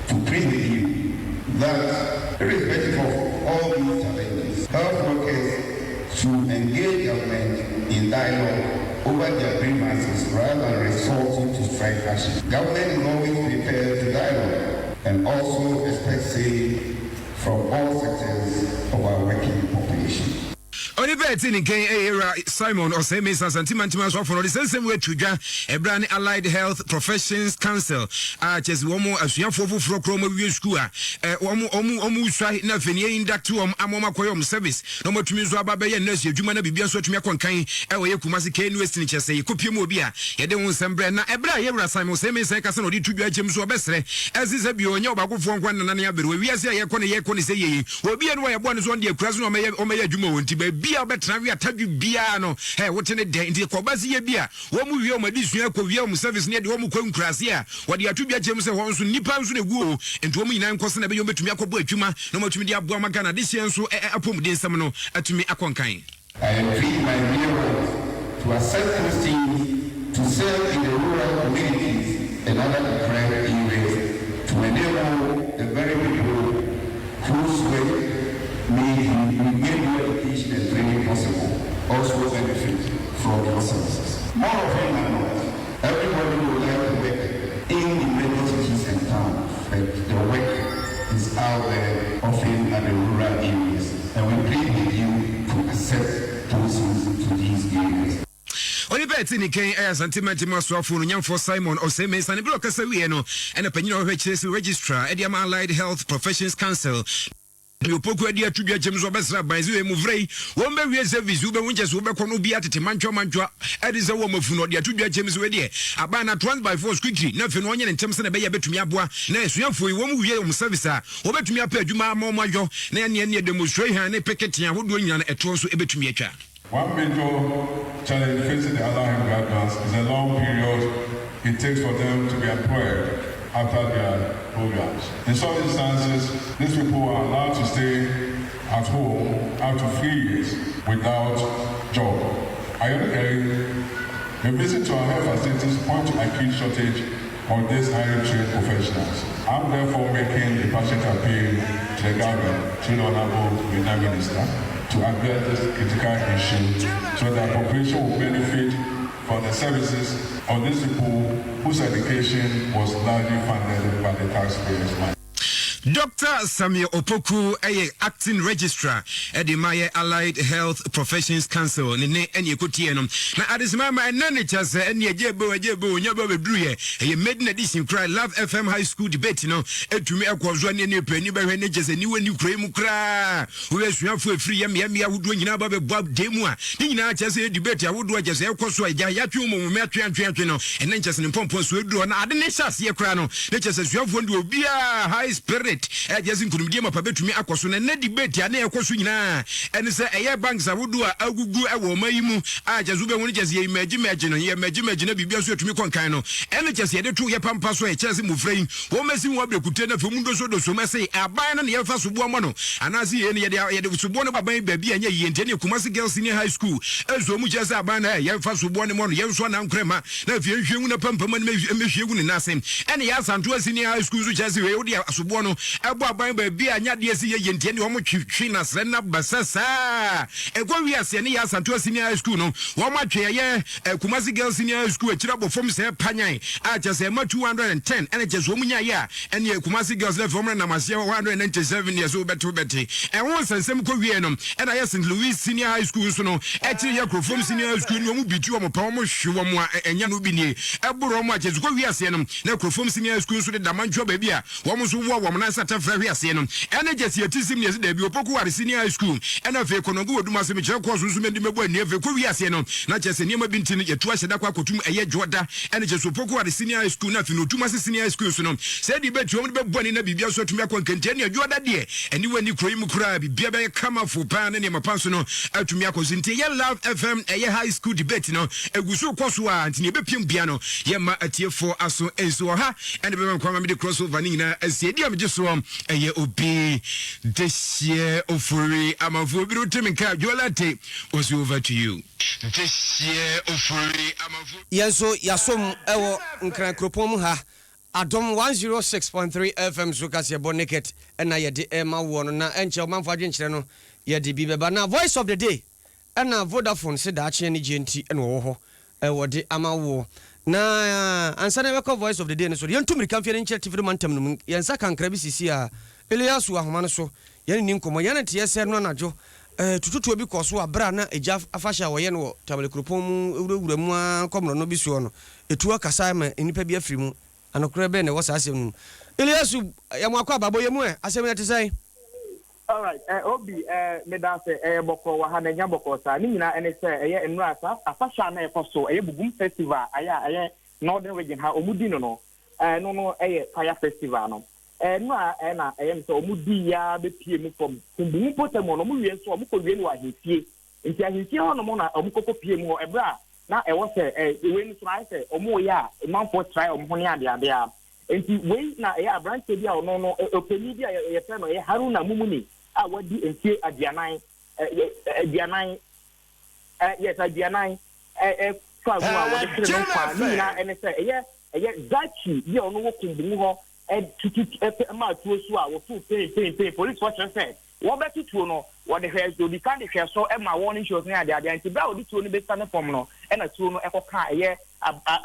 to plead with you that irrespective of all these challenges, health workers should engage government in dialogue over their grievances rather than resorting to strike action. Government is always prepared to dialogue and also expect say from all sectors of our working population. Onipa a ɛte ne nkan yɛ Yɛwura Simon Osei Mensah, Asante Mantam Asoafo no. Ɔde saa nsɛm wei ato dwa ɛberɛ a ne Allied Health Professions Council a kyerɛ sɛ wɔn asuafoɔ foforɔ koraa wɔn awie sukuu a wɔn wɔn wɔn resua na afei ne yɛ induct wɔn ama wɔn akɔyɛ wɔn service na wɔn atumi nso aba abɛyɛ nurse adwuma na biribi nso atumi akɔ nkan ɛwɔ yɛ Kumasi KNUST no kyerɛ sɛ yɛkɔpie mu obi a yɛde ho nsɛm brɛ na ɛberɛ a Yɛwura Simon Osei Mensah kasa na ɔde to dwa akyɛm so ɔbɛsrɛ ɛse sɛ bio ɔnyɛ ɔbaakofoɔ nko nana ne abere wɔ wiase a yɛkɔ ne yɛkɔ ne sɛ yie Obi a ne wayɛ bɔne so ɔno deɛ akura so na ɔmɛyɛ ɔmɛyɛ adwuma wɔ nti baabi a ɔbɛtena we atadwe biara no ɛ wote ne dɛn nti kɔba se yɛ bi a wɔn mu wie wɔn adesua kɔ wie wɔn service ne ɛde wɔn kɔ nkuraase a wɔde ato dwa kyerɛ mu sɛ hɔ nso nnipa nso na egu o nti wɔn nyinaa nkɔ sɛ na ɛbɛyɛ wɔn bɛtumi akɔbɔ adwuma na wɔn atumi de aboa ma Ghana adehyeɛ nso ɛ ɛ apɔmuden nsɛm no atumi akɔ nkan. I entreat my dear ones to accept postings to serve in the rural communities and other deprived areas to enable the very people whose work made you made your education and training possible also benefit from your services. More often than not, everybody would like to work in the major cities and towns, but the work is out there, often at the rural areas, and we plead with you to accept postings to these areas. Onipa a ɛte ne kan yɛ Asante Mantam Asoafo Onuonyamfoɔ Simon Osei Mensah. Ne berɛ a ɔkasa wieɛ no, ɛna panyin a ɔhwɛ akyire sɛ Registrar de ama Allied Health Professions Council, Nea Opoku adi ato dwa kyɛm so ɔbɛsra aban sɛ emu frɛ yi wɔn bɛwie service wobɛhu nkyɛ sɛ wobɛkɔ no obi atete mantwa mantwa ɛde sɛ wɔn afu no ɔde ato dwa kyɛm sɛ wei deɛ aban na trans by force quickly na afei no ɔnyɛ ne ntɛm sɛ na ɛbɛyɛ bɛtumi aboa na asuafoɔ yi wɔn wie wɔn service a wɔbɛtumi apɛ adwuma ama wɔn ayɔ na ɛneɛ neɛ demonstration ne picketing ahodoɔ nyinaa no ɛtoɔ nso ɛbɛtumi atwa. One major challenge facing the allied graduates is a long period it takes for them to be employed after their programs. In some instances, these people are allowed to stay at home up to three years without job. Ironically, a visit to our health facilities point to acute shortage of these highly trained professionals. I'm therefore making a passionate appeal to the government, through the Honorable Regional Minister, to address this critical issue so that the population will benefit from the services of these people whose education was largely funded by the taxpayers' money. Dɔkta Samuel Opoku yɛ Acting Registrar de ma yɛ Allied Health Professions Council ne ne ɛne ɛkɔtiɛ no. Na adesima ma ɛnɛ ne kyɛ sɛ ɛne ɛgye ebe ɛgye ebe onya bɛ bɛduru yɛ ɛyɛ maiden edition koraa Love FM High School debate no ɛtumi ɛkɔ so ɛne ɛne pɛ ni bɛhwɛ ne kyɛ sɛ niwa ni kura yi mu koraa Wohwɛ asuafo a ɛfiri yɛ mmeammea ahodoɔ nyinaa ba bɛbɔ abdee mu a, ne nyinaa kyerɛ sɛ ɛyɛ debate ahodoɔ a kyerɛ sɛ ɛkɔ so a agya yɛatwe wɔn mmom atwe atwe atwe no ɛnɛ nkyɛ sɛ ne mpɔmpɔn so aduru hɔ na ade ne hyɛ aseɛ koraa no ne kyerɛ sɛ asuafoɔ no deɛ obiara high spirit ɛkyerɛ sɛ nkonimdie mapa bɛtumi akɔ so na ɛnɛ debate a ne ɛkɔ so nyinaa ɛne sɛ ɛyɛ banks ahodoɔ a agugu ɛwɔ ɔma yi mu a kyerɛ sɛ wobɛhu no kyerɛ sɛ yɛ mɛgye mɛgye no yɛ mɛgye mɛgye na biribia nso atumi kɔ nkan no ɛne kyerɛ sɛ yɛde to yɛ pampa so a ɛkyerɛ sɛ mmɔfra yi Wɔmmɛsi ho abirɛkute na afei wɔndosodoso mu ɛse aban no na yɛmfa soboɔ mmɔ no anaase yei no yɛde yɛde soboɔ no bɔ aban baabi a ɛnyɛ yie nti ɛneɛ Kumasi Girls Senior High School ɛsɔ mu kyerɛ sɛ aban no ɛ yɛmfa soboɔ no mmɔ no yɛnso anankorɛ ma na afei nhwie ngu n'apampam anim mmɛhwie ngu ne nan ase ɛne yɛ Asantewa Senior High School nso kyerɛ sɛ wei wode soboɔ no ɛbɔ aban baabi a ɛnyɛ adeɛ sɛ yɛyɛ nti ɛneɛ wɔn twe twe n'asrɛ no aba sɛ saa ɛkɔ wie aseɛ ne yɛ Asantewa Senior High School no wɔn atwe ɛyɛ Kumasi Girls Senior High School akyiri abɔ fam sɛ panyan a kyerɛ sɛ ɛma 210 ɛna kyerɛ sɛ wɔn nyaeɛ a ɛneɛ Kumasi Girls no afei wɔn nenam aseɛ 197 deɛ so wobɛte wobɛte ɛho nsɛnsɛm kɔ wie no ɛna yɛ St Louis Senior High School nso no akyiri yɛ Kurofom Senior High School ne wɔn bi ti wɔn pɛ wɔn hwe wɔn a ɛnya no bi nie ɛboro wɔn a kyerɛ sɛ kɔ wie aseɛ no na Kurofom Senior High School nso de damantwoa baabi a Wɔn nso woa wɔn nan sɛ atɛfrɛ hwe aseɛ no. Ɛne gyesi ati sim ne ɛse daabi Opoku Ware Senior High School ɛna afei Konongo wɔ Dumase mekyerɛ kɔɔso nso mɛdi mɛbɔ ani afei kɔ wie aseɛ no na kyerɛ sɛ nneɛma bi nti no yɛtu ahyɛ da kɔ akɔtum ɛyɛ dwoɔda ɛne kyerɛ sɛ Opoku Ware Senior High School na afei no Odumase Senior High School nso no sɛ ɛde bɛtu wɔn de bɛbɔ ani na biribia nso atumi akɔ nkanti ɛne adwoɔda deɛ aniwa nni kuro yi mu koraa biribia bɛyɛ kama fo paa ne nneɛma pa nso no atumi akɔ so nti ɛyɛ Love FM ɛyɛ High School debate no ɛgu so kɔ so a nti nea ɛbɛpiem bia no yɛmma atiefoɔ aso nso ɔha Ɛna bɛma me kwan ma mede cross over ne nyinaa asi. Edi a megye soɔ ɛyɛ obi dehyeɛ ofori amanfoɔ obi wote me nka Joelate was over to you. Dehyeɛ ofori amanfoɔ. Yɛn nso yɛasom wɔ Nkran kuropɔn mu ha. Adom 106.3 FM so kaseɛbɔ Naked na yɛde rema woɔ no na ɛnkyɛ ɔmanfoɔ adwenkyerɛ no yɛde bi bɛba. Na Voice of the Day na Vodafone se daakye anigyeɛ nti na wɔwɔ hɔ wɔde ama woɔ. Na ansa na yɛbɛkɔ Voice of the Day no so no, yɛntu mmirika mfi yɛn nkyerɛ Tifiri mantam no mu. Yɛn nsa ka nkra bi seesei a, Eliasu wɔ ahoma no so, yɛne no nni nkɔmmɔ. Yɛn nteɛ sɛ ɛno anadwo Tututuo bi kɔɔ so wɔ berɛ a na egya afahyɛ a wɔyɛ no wɔ Tamale kuropɔn mu wurawura mu ara kɔ mmorɔno bi soɔ no. Etuo akasae ma nnipa bi afiri mu. Anokorɛ bɛn na ɛwɔ saa asɛm no mu? Eliasu, yɛ mo akwaaba, bɔ yɛn mu ɛ, asɛm yi ɛte sɛn? Alright eh Obi eh medaase ɛyɛ bɔkɔɔ wɔ ha na ɛnya bɔkɔɔ saa ne nyinaa ɛne sɛ ɛyɛ nnora saa afahyɛ a na ɛkɔ so ɛyɛ Bugum festival ayɛ a ɛyɛ Northern region ha ɔmo di no no eh ɛno no ɛyɛ fire festival no eh nnora eh na ɛyɛ me sɛ ɔmo di yaa bɛ pie mu from Kumbumu mpɔtam hɔ no ɔmo wie nso ɔmo kɔ wie no wɔ ahenfie nti ahenfie hɔ nom na ɔmo kɔ kɔ pie mu hɔ ɛberɛ a na ɛwɔ sɛ eh wei no so no ayɛ sɛ ɔmo yɛ a manfoɔ trae ɔmo ho ne adeade a Enti wei na ɛyɛ aberanteɛ bi a ɔno no, ɔpanin bi a yɛfrɛ no ɛyɛ Haruna Mumuni a wadi mfeɛ aduanan, aduanan, yes, aduanan, fa mu a wɔde hwere no nkwa. Ne nyinaa ɛne sɛ ɛyɛ ɛyɛ Zaki bi a ɔno wɔ Kumbungu hɔ tutu maa tuo so a wɔtoo pɛn pɛn pɛn. Polisifoɔ kyerɛ sɛ Wɔbɛto tuo no, wɔde hwɛ, odi kan de hwɛ so ma warning shots ne adeade, nti bere a wɔde tuo no besiane fam no, ɛna tuo no kɔkaa ɛyɛ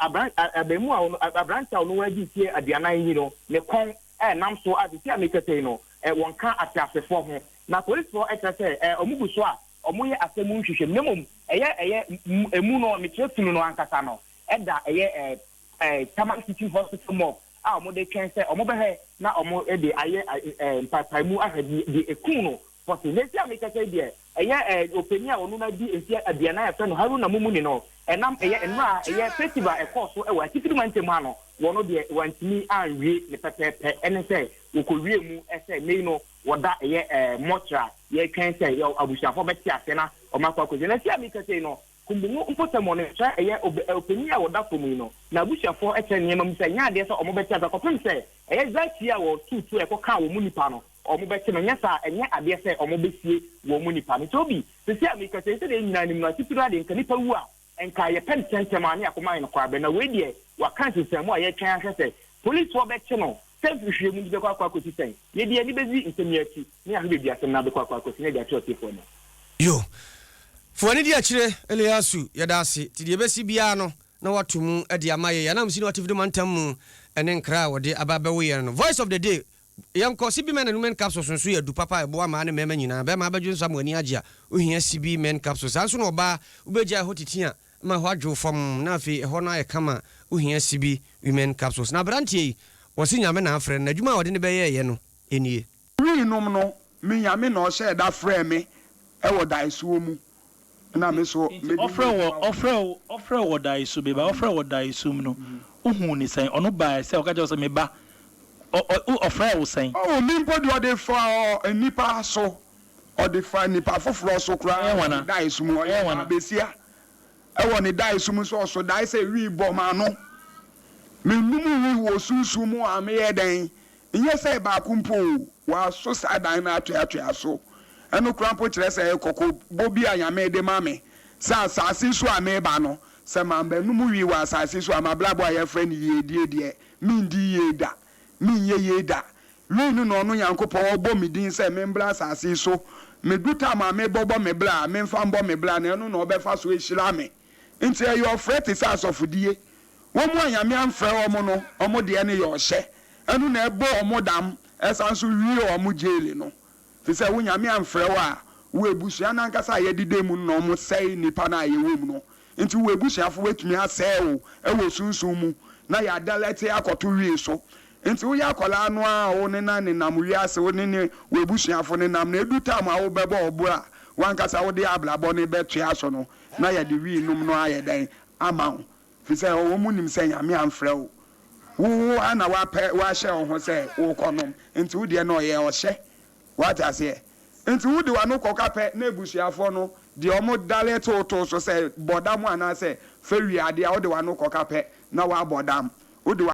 abran, abarimu a ɔno, aberante a ɔno adi mfeɛ aduanan yi no, ne kɔn a ɛnam so a seesei a merekasa yi no, wɔnka ateasefoɔ ho. Na polisifoɔ kyerɛ sɛ wɔgu so a wɔyɛ asɛm mu nhwehwɛmu, na mmom ɛyɛ ɛyɛ emu no, mekyerɛ funu no ankasa no, ɛda ɛyɛ Tamale Teaching Hospital morgue a wɔde retwɛn sɛ wɔbɛhwɛ na wɔde ayɛ mpaepaemu ahwɛ deɛ ɛkuu no pɔtee. Na ɛsi a mekasa yi deɛ, ɛyɛ ɔpanin a ɔno no adi mfeɛ aduanan a yɛfrɛ no Haruna Mumuni no, ɛnam ɛyɛ mmerɛ a ɛyɛ festival a ɛkɔɔ so wɔ Atifiri mantam ha no, wɔno deɛ wantumi anwie ne pɛpɛɛpɛ, ɛne sɛ wɔkɔwie mu sɛ nnɛ yi no wɔda ɛyɛ mortuary a yɛretwɛn sɛ abusuafoɔ bɛte aseɛ na wɔakɔ akɔsie. Na ɛsi a mekasa yi no, Kumbumu mpɔtam hɔ no, kyerɛ ɛyɛ ob ɔpanyin a ɔda fam yi no, n'abusuafoɔ kyerɛ nneɛma mu sɛ ɛnyɛ adeɛ sɛ wɔbɛte ase kɔpem sɛ ɛyɛ Zakia a wɔtoo tuo a ɛkɔkaa wɔn mu nipa no, wɔbɛte no, nyɛ saa a ɛnyɛ adeɛ sɛ wɔbɛsie wɔn mu nipa no. Nti Obi, seesei a merekasa yi, sɛdeɛ yɛn nyinaa nim no, atitire adeɛ, nka nipa wu a, nka yɛpɛ no ntɛmntɛm ara ne yɛakɔma ayɛ no koraa na wei deɛ wɔaka nsesamu a yɛretwɛn ahwɛ sɛ polisfoɔ bɛkye no sɛ nhwehwɛmu no bɛkɔ akɔ akɔsi sɛn. Yɛde yɛn ani bɛdi nsɛm yi akyi na yɛahwɛ baabi asɛm no abɛkɔ akɔ akɔsi na yɛde ato atiefoɔ anim. Yo. Fa w'ani di akyire, Eleasu, yɛda ase. Nti deɛ ɛbɛsi biara no, na woato mu de ama yɛn. Yɛn ananmusi ne w'atifido mantam mu ne nkra a wɔde aba abɛwo yɛn no. Voice of the day, Yɛnkɔ, CB Men and Women Capsules nso yɛ adu papa a ɛboa mmaa ne mmarima nyinaa. Barima abɛdwo nsa ma w'ani agye a, wohia CB Men Capsules. Saa nso na ɔbaa, wobɛgyae hɔ titi a, ma ɛhɔ adwo fɔmm na afei ɛhɔ no ayɛ kama a, wohia CB Women Capsules. Na aberanteɛ yi, wɔse Nyame na afrɛ no, na adwuma a ɔde no bɛyɛeɛ no nie. Wii nom no, me Nyame na ɔhyɛɛ da frɛɛ me wɔ daeɛsoɔ mu, na me so Nti mede ɔfrɛ m'adwuma wɔ ɔfrɛ wo ɔfrɛ wo wɔ daeɛso me ba ɔfrɛ wo wɔ daeɛso mu no wohuu no sɛn ɔno baeɛ sɛ ɔka kyerɛ wo sɛ me ba ɔ ɔ wo ɔfrɛɛ wo sɛn. Oh, me mpo deɛ ɔde fa nnipa so, ɔde fa nnipa foforɔ so koraa Ɔyɛ wɔ hwana ne daeɛso mu, ɔyɛ ɔyɛ hwana. baabesia wɔ ne daeɛso mu nso ɔso dae sɛ wii bɔ m'ano, menum wii wɔ sunsum mu a meyɛ dɛn Nnyɛ sɛ baako mpo o, wɔaso saa dan no atoatoa so. Ɛno koraa mpo kyerɛ sɛ ɛyɛ kɔkɔbɔ bi a Nyame de ma me sɛ asaase yi so a mereba no, sɛ mambɛnom wii wɔ asaase yi so a, m'abrabɔ a yɛfrɛ no yiedie deɛ, mendi yie da, menyɛ yie da. Wii no na ɔno Nyankopɔn ɔbɔ me din sɛ membra asaase yi so, medu tam a mebɔbɔ me bra a, memfa mbɔ me bra na ɛno na ɔbɛfa so ahyira me. Nti ɛyɛ ɔfrɛ te sɛ asɔfodie. Wɔn a Nyame amfrɛ wɔn no, wɔn deɛ no yɛ ɔhyɛ. Ɛno na ɛbɔ wɔn dam, ɛsan nso wie wɔn jail no. Te sɛ wo Nyame amfrɛ wo a, wo abusua no ankasa a yɛdeda mu no na wɔn sɛe nnipa no a yɛwɔ mu no. Nti wo abusuafo bɛtumi asɛe wo wɔ sunsum mu na yɛadɛlɛte akɔto wii so. Nti woyɛ akwadaa no ara a wo ne no nenam wiase, wo ne ne w'abusuafo nenam na ɛdu time a wobɛbɔ wo bra a, w'ankasa wode abrabɔ no bɛtoa so no na yɛde wii nom no ayɛ dɛn ama wo. Fisɛ wɔn nim sɛ Nyame amfrɛ wo. Wo wo ara na woapɛ woahyɛ wo ho sɛ worekɔnom nti wo deɛ no ɔyɛ ɔhyɛ. Woate aseɛ? Nti wode w'ano kɔka pɛ na abusuafoɔ no deɛ wɔn dale to wo too so sɛ bɔ dam anaasɛ fa wie adeɛ a wode w'ano kɔka pɛ na woabɔ dam. Wode.